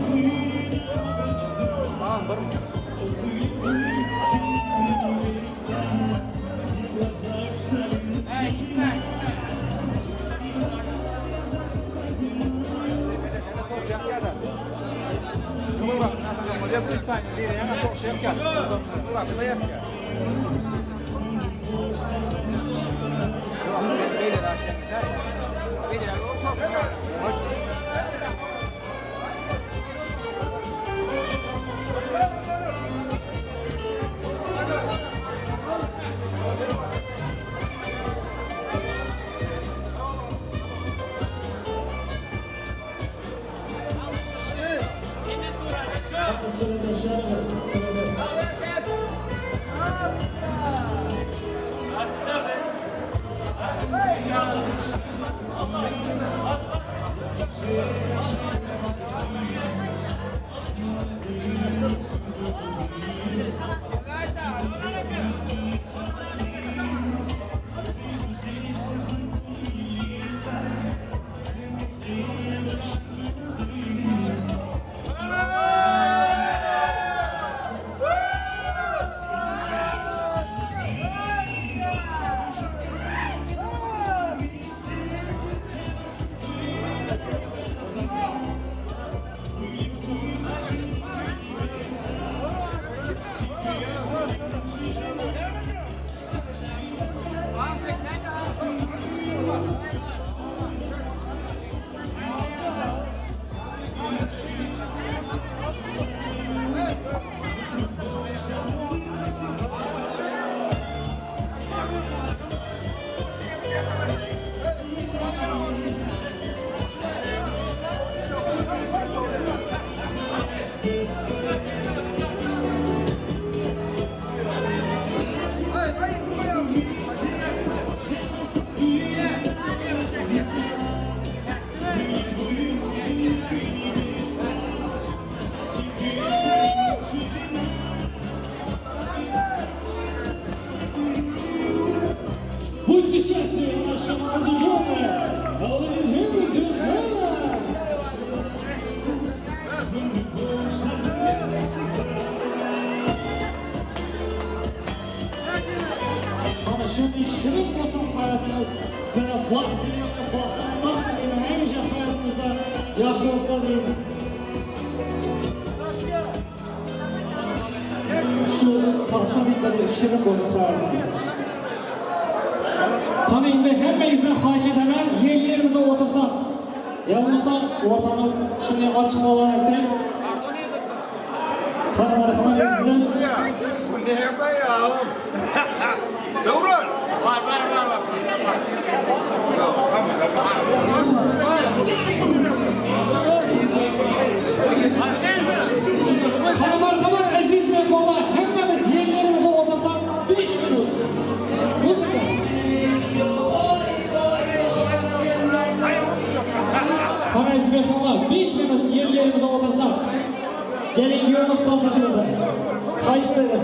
Будьте счастливы, наши молодожены! Аплодисменты, Светлана! Mana shunday shirin bo'lsin hayotimiz. Sizlarga baxt tilayman, baxtdan baxt tilayman. Hamisha hayotingizda yaxshiliklar tilayman. Shu pastdan shirin bo'lsin hayotimiz. Qani endi hammangizdan xohish etaman, yerlarimizga o'tirsak, yo bo'lmasa o'rtani shunday ochiq holat aytsak. Qani marhamat sizdan. Qani marhamat aziz mehmonlar, hammamiz yerlarimizga o'tirsak 5 minut. Muzika. Qani aziz mehmonlar, 5 minut yerlarimizga o'tirsak. Keling, yo'limiz qolsa shu yerda. Qaysi edi?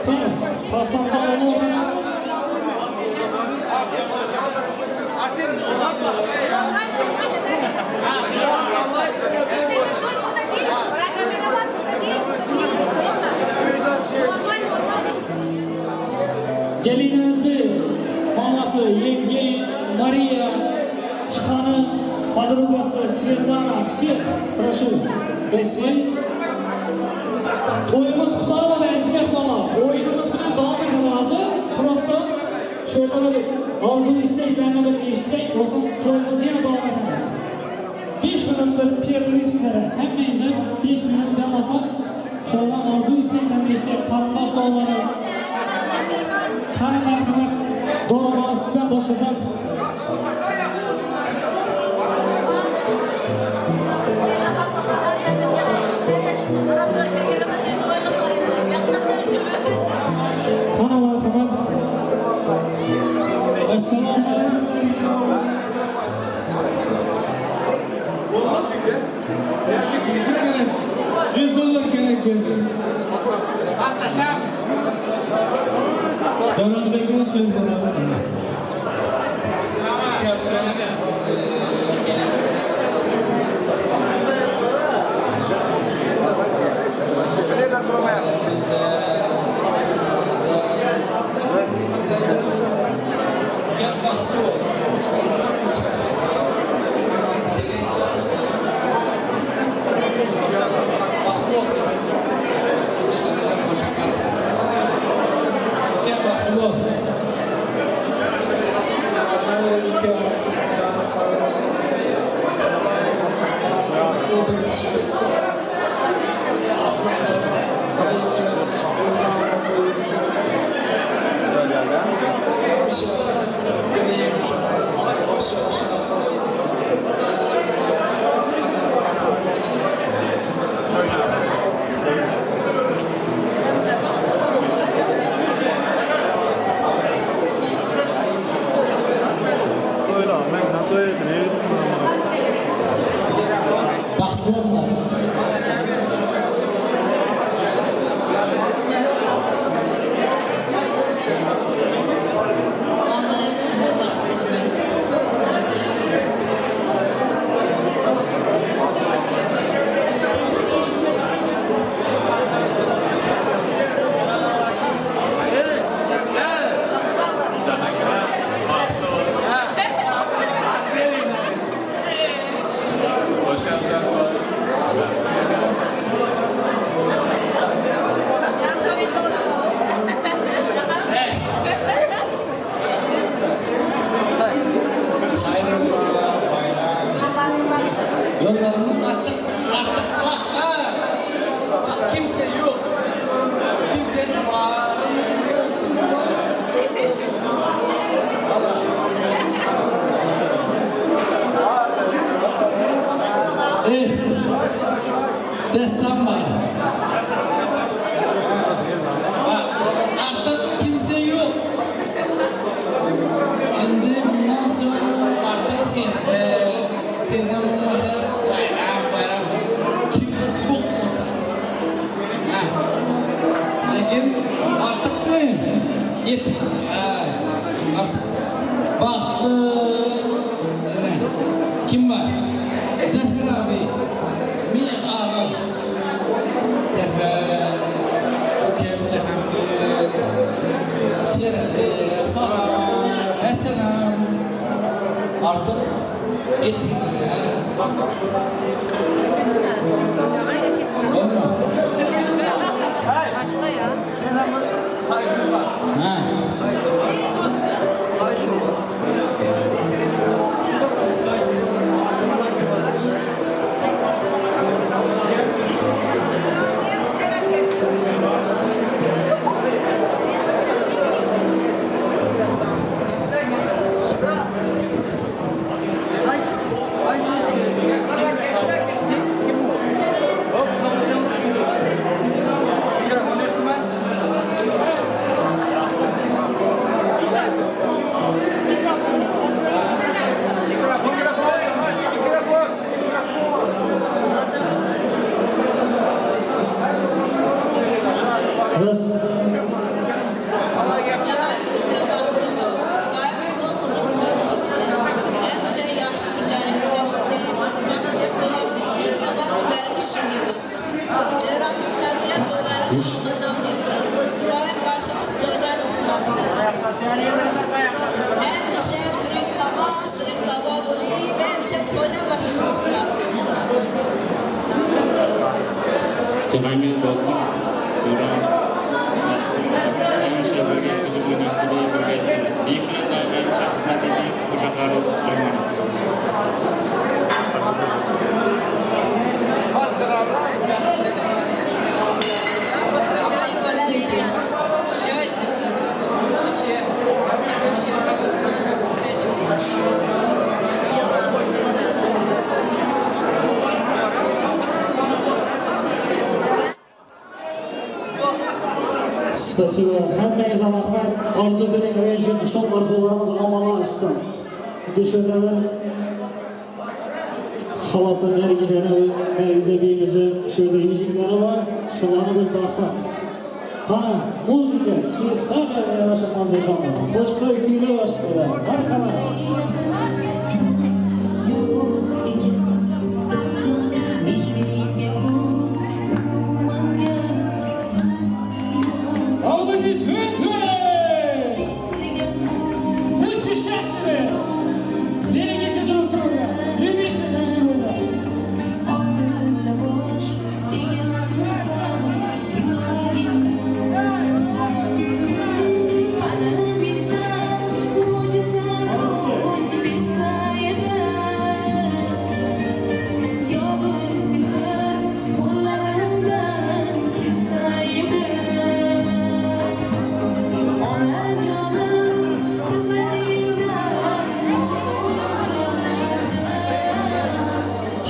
Qani, pastamizni olib o'rnini. Gelinimizi, mamasi, yenge, Maria, chiqani, подругасы, Светлана, всех прошу гостей. To'yimiz qutqarmadi aziz mehmonlar. O'yinimiz bilan davom etamiz hozir. Просто shu yerda bir orzu istaklarni bir eshitsak, bo'lsin to'yimizni yana davom etamiz. 5 minut bir перерыв sizlarga. Hammangizga 5 minut dam olsak, shu yerdan orzu istaklarni eshitsak, qarindosh tog'alari. Qani marhamat, Dora sizdan boshlasak. Qani marhamat. Assalomu alaykum. Kerak keldi. Davronbekga so'z beramiz. Yollarımız açık. Artık bak ha. Bak kimse yok. Kimsenin varını dinliyorsunuz. Eh, destan var. Bak, artık kimse yok. Endi bundan sonra artık sen, senden olmasa bayram bayram kimse to'q bo'lsa. Lekin artık ne? Et. Artık baktı. Kim var? Zafer abi. Mi ağam. Zafer. Ukem Cihangir. Şerefli. Haram. Eselam. Artık et. Olma. Ha. Cihangir dostum, Duran, hemişe birga kulib o'ynab, kulib birga ishladik. Men bilan doim hemişe xizmat eting, qo'shoqlar qo'ymadim. Поздравляю вас, дети! Счастья, здоровья, благополучия и вообще мы вас любим, ценим. Спасибо. Hammangizga rahmat. Orzu diling uchun shu orzularimiz amalga oshsin. Shu yerda bir Xolosa Nargizani, Nargiza beyimizni shu yerda yuziklari bor, shularni bir taqsak. Qani, muzika, sfera yarasha manzilxona. Qo'shiqlar kuylar boshladi. Marhamat. Аплодисменты! Будьте счастливы! Берегите друг друга, любите друг друга.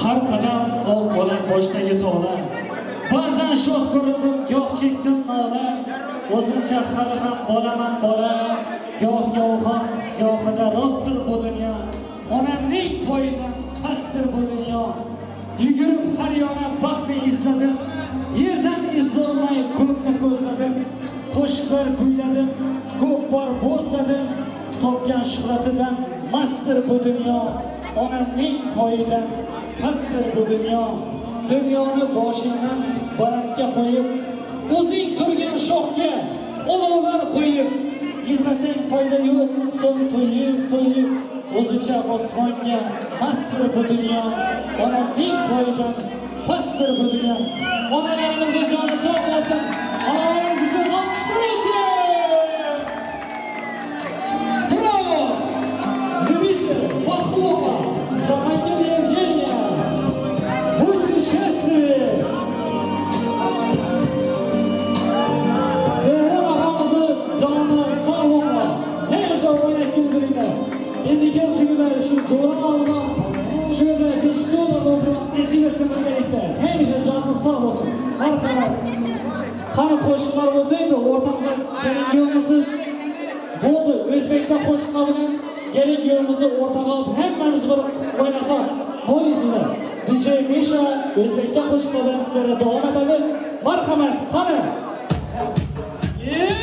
Har qadam oq bo'lar boshdagi tog'lar. Ba'zan shod ko'rindim, goh chekdim nola. O'zimcha hali ham bolaman bola. Goh yolg'on, gohida rostdir bu dunyo. Onamning poyidan pastdir bu dunyo. Yugurib har yona baxtni izladim. Yerdan izolmay ko'kni ko'zladim. Qo'shiqlar kuyladim, ko'p bor bo'zladim. Topgan shuhratidan mastdir bu dunyo. Onamning poyidan pastdir bu dunyo. Dunyoni boshingdan balandga qo'yib, o'zing turgan shoxga olovlar qo'yib, yig'lasang foyda yo'q, so'ng to'yib to'yib, o'zicha osmonga mastdir bu dunyo. Onamning poyidan pastdir bu dunyo. Onalarimizni joni sog' bo'lsin, onalarimiz uchun olqishlar bo'lsin. Bravo! Любите, Пахлова, Джамайкин Евгения. Будьте счастливы! Devran ağamızı canını sağ olma. Hemişe oynayıp güldürürler. Endi gel şu günler, şu Devran ağamızdan şu yerda 5 dollar o'tirib nasib etsin birgalikda. Hamisha jonimiz sog' bo'lsin. Marhamat. Qani qo'shiqlar bo'lsa endi o'rtamizda kelin kuyovimizni bo'ldi. O'zbekcha qo'shiqlar bilan kelin kuyovimizni o'rtaga olib hammamiz bir o'ynasak. Bo'laysizlar. DJ Misha o'zbekcha qo'shiqlar bilan sizlarga davom etadi. Marhamat, qani. Yeah!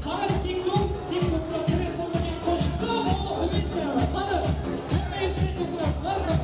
Qani TikTok, TikTokda trend bo'lgan qo'shiqlar bu qani. Hammangiz TikTokda, marhamat.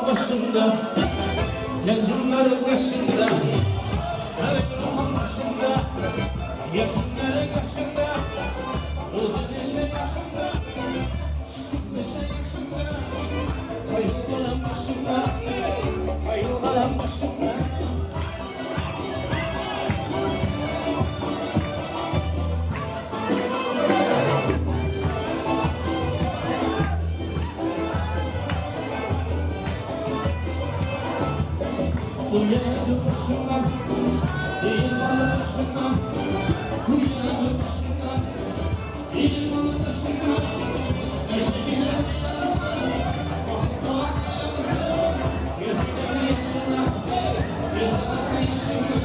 Başında, Yancımların başında, Arayolun başında, Yakınların başında, Uzun işe yaşında, Neşe yaşında, Kayılmalan başında, Kayılmalan başında. Su geldi başıma, İmanı başıma. Su geldi başıma, İmanı başıma. Gecekine yansın, korkak yansın. Gözüne yaşına, gözüne yaşına.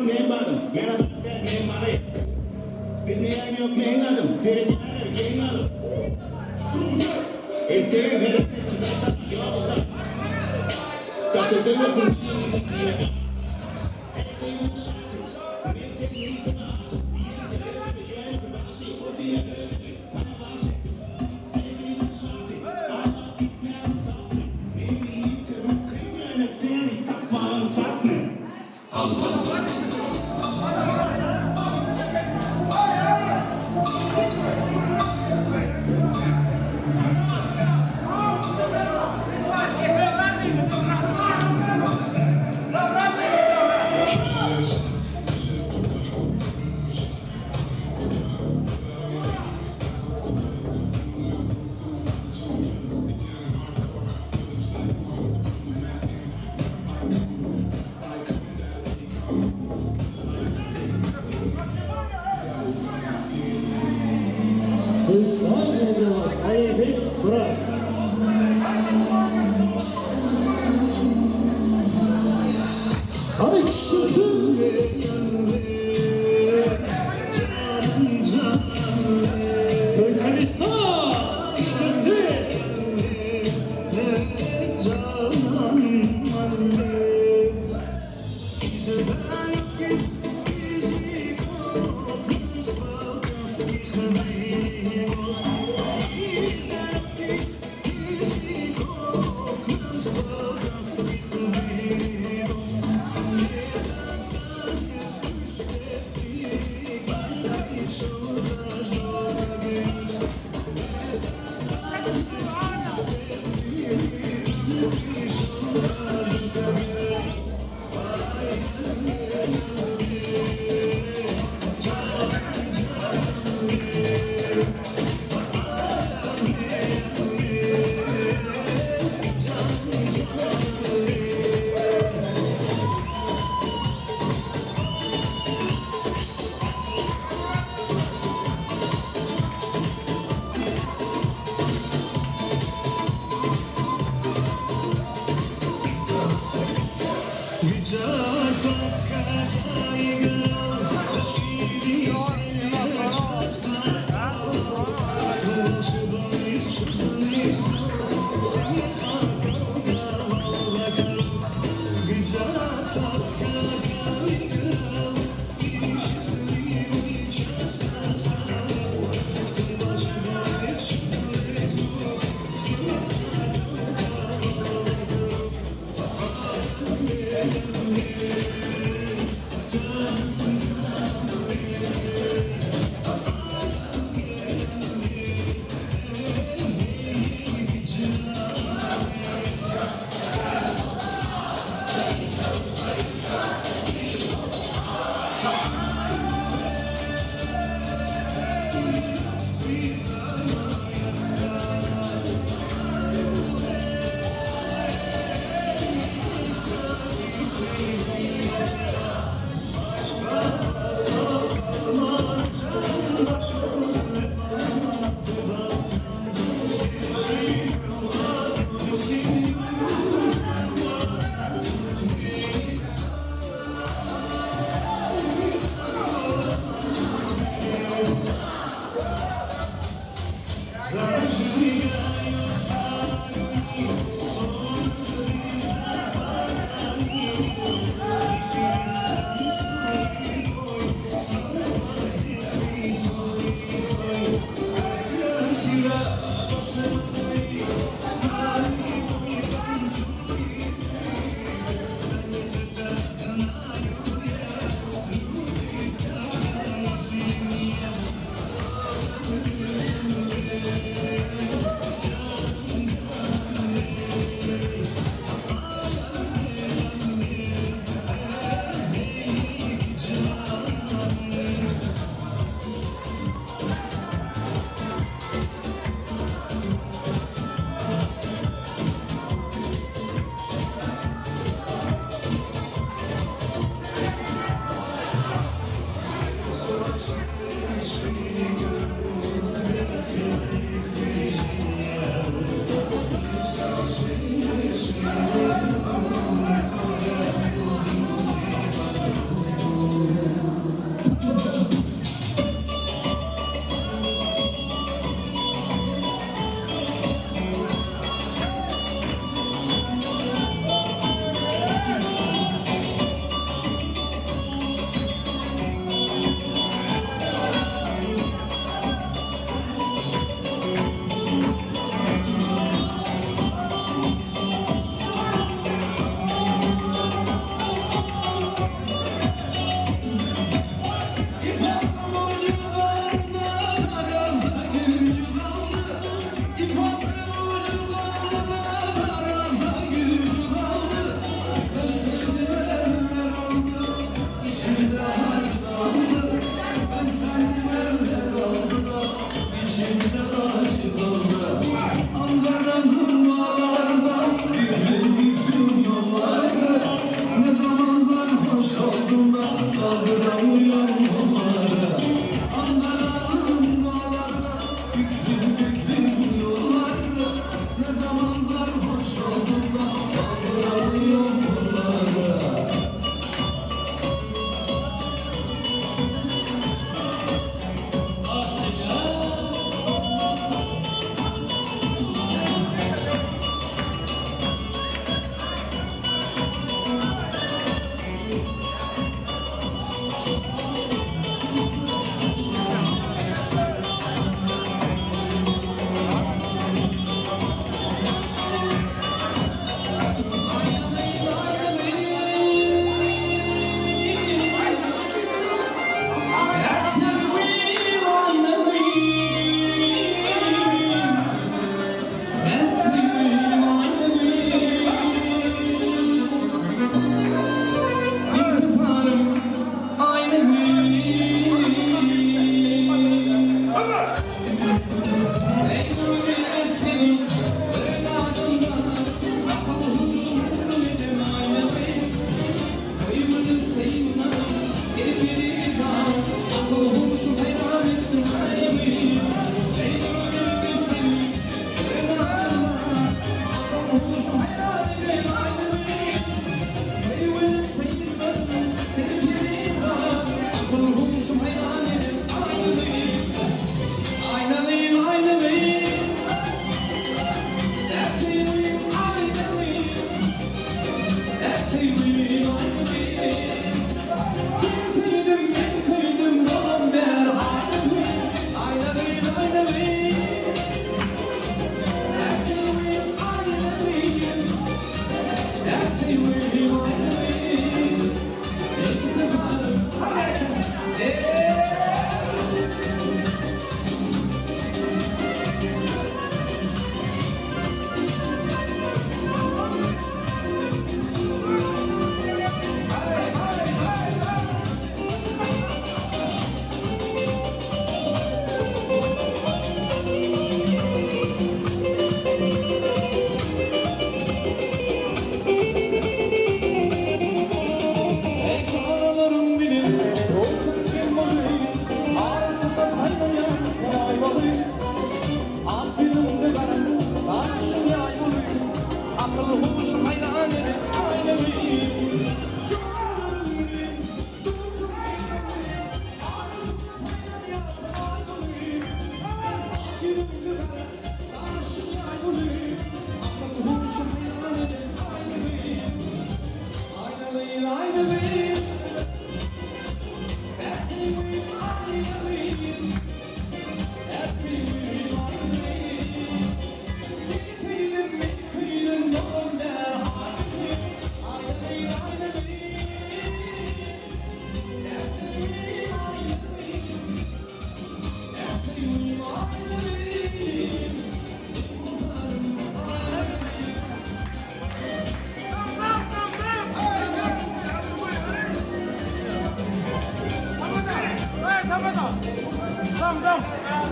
Men barım, men barı. Bilmeyen yok men adım, seyirciler gen adım. Entere verip yoksa. Taşıdığım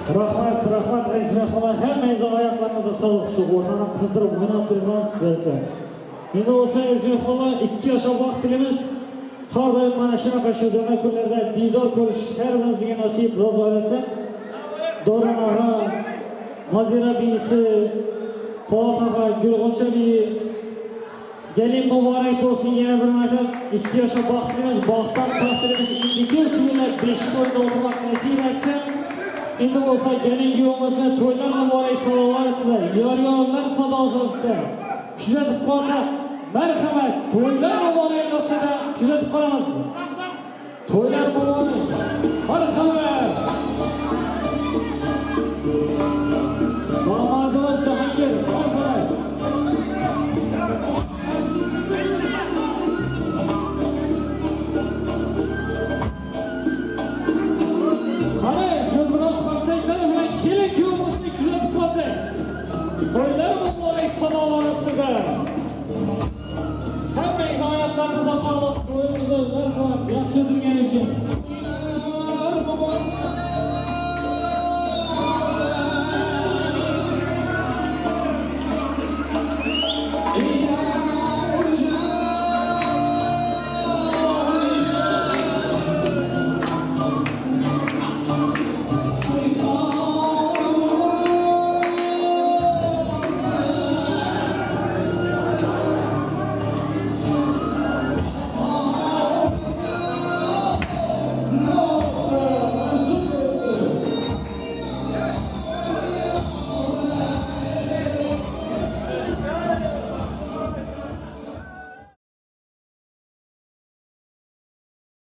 Rahmat, rahmat aziz mehmonlar, hammangizga oyoqlaringizga sog'liq, shu o'rtani qizdirib o'ynab turgan sizlar. Endi bo'lsa aziz mehmonlar, 2 yoshga vaqt tilaymiz. Har doim mana shunaqa shu kunlarda diydor ko'rish har birimizga nasib ro'z aylasin. Davron og'a, Nodira biyisi, Polat og'a, Gulg'uncha biyi, gelin muborak bo'lsin yana bir marta. 2 yoshga baxt tilaymiz, baxtdan taxt tilaymiz. Indiki shu yillar 5 to'yda o'tirmoq nasib etsin. Endi bo'lsa gelin kuyovimizni to'ylar muborak salolar sizlar, yor-yorlar sadosida kuzatib qolsa, marhamat, to'ylar muborak ostida kuzatib qolamiz. To'ylar muborak, marhamat. Damadimiz Jahongir, marhamat. Qani, Gulbiroz qarsaklari bilan kelin kuyovimizni kuzatib qolsak. To'ylar muborak sadolar ostida. Hammangiz oyoqlaringizga sog'liq, to'yimizni marhamat yaxshi o'tirgani uchun.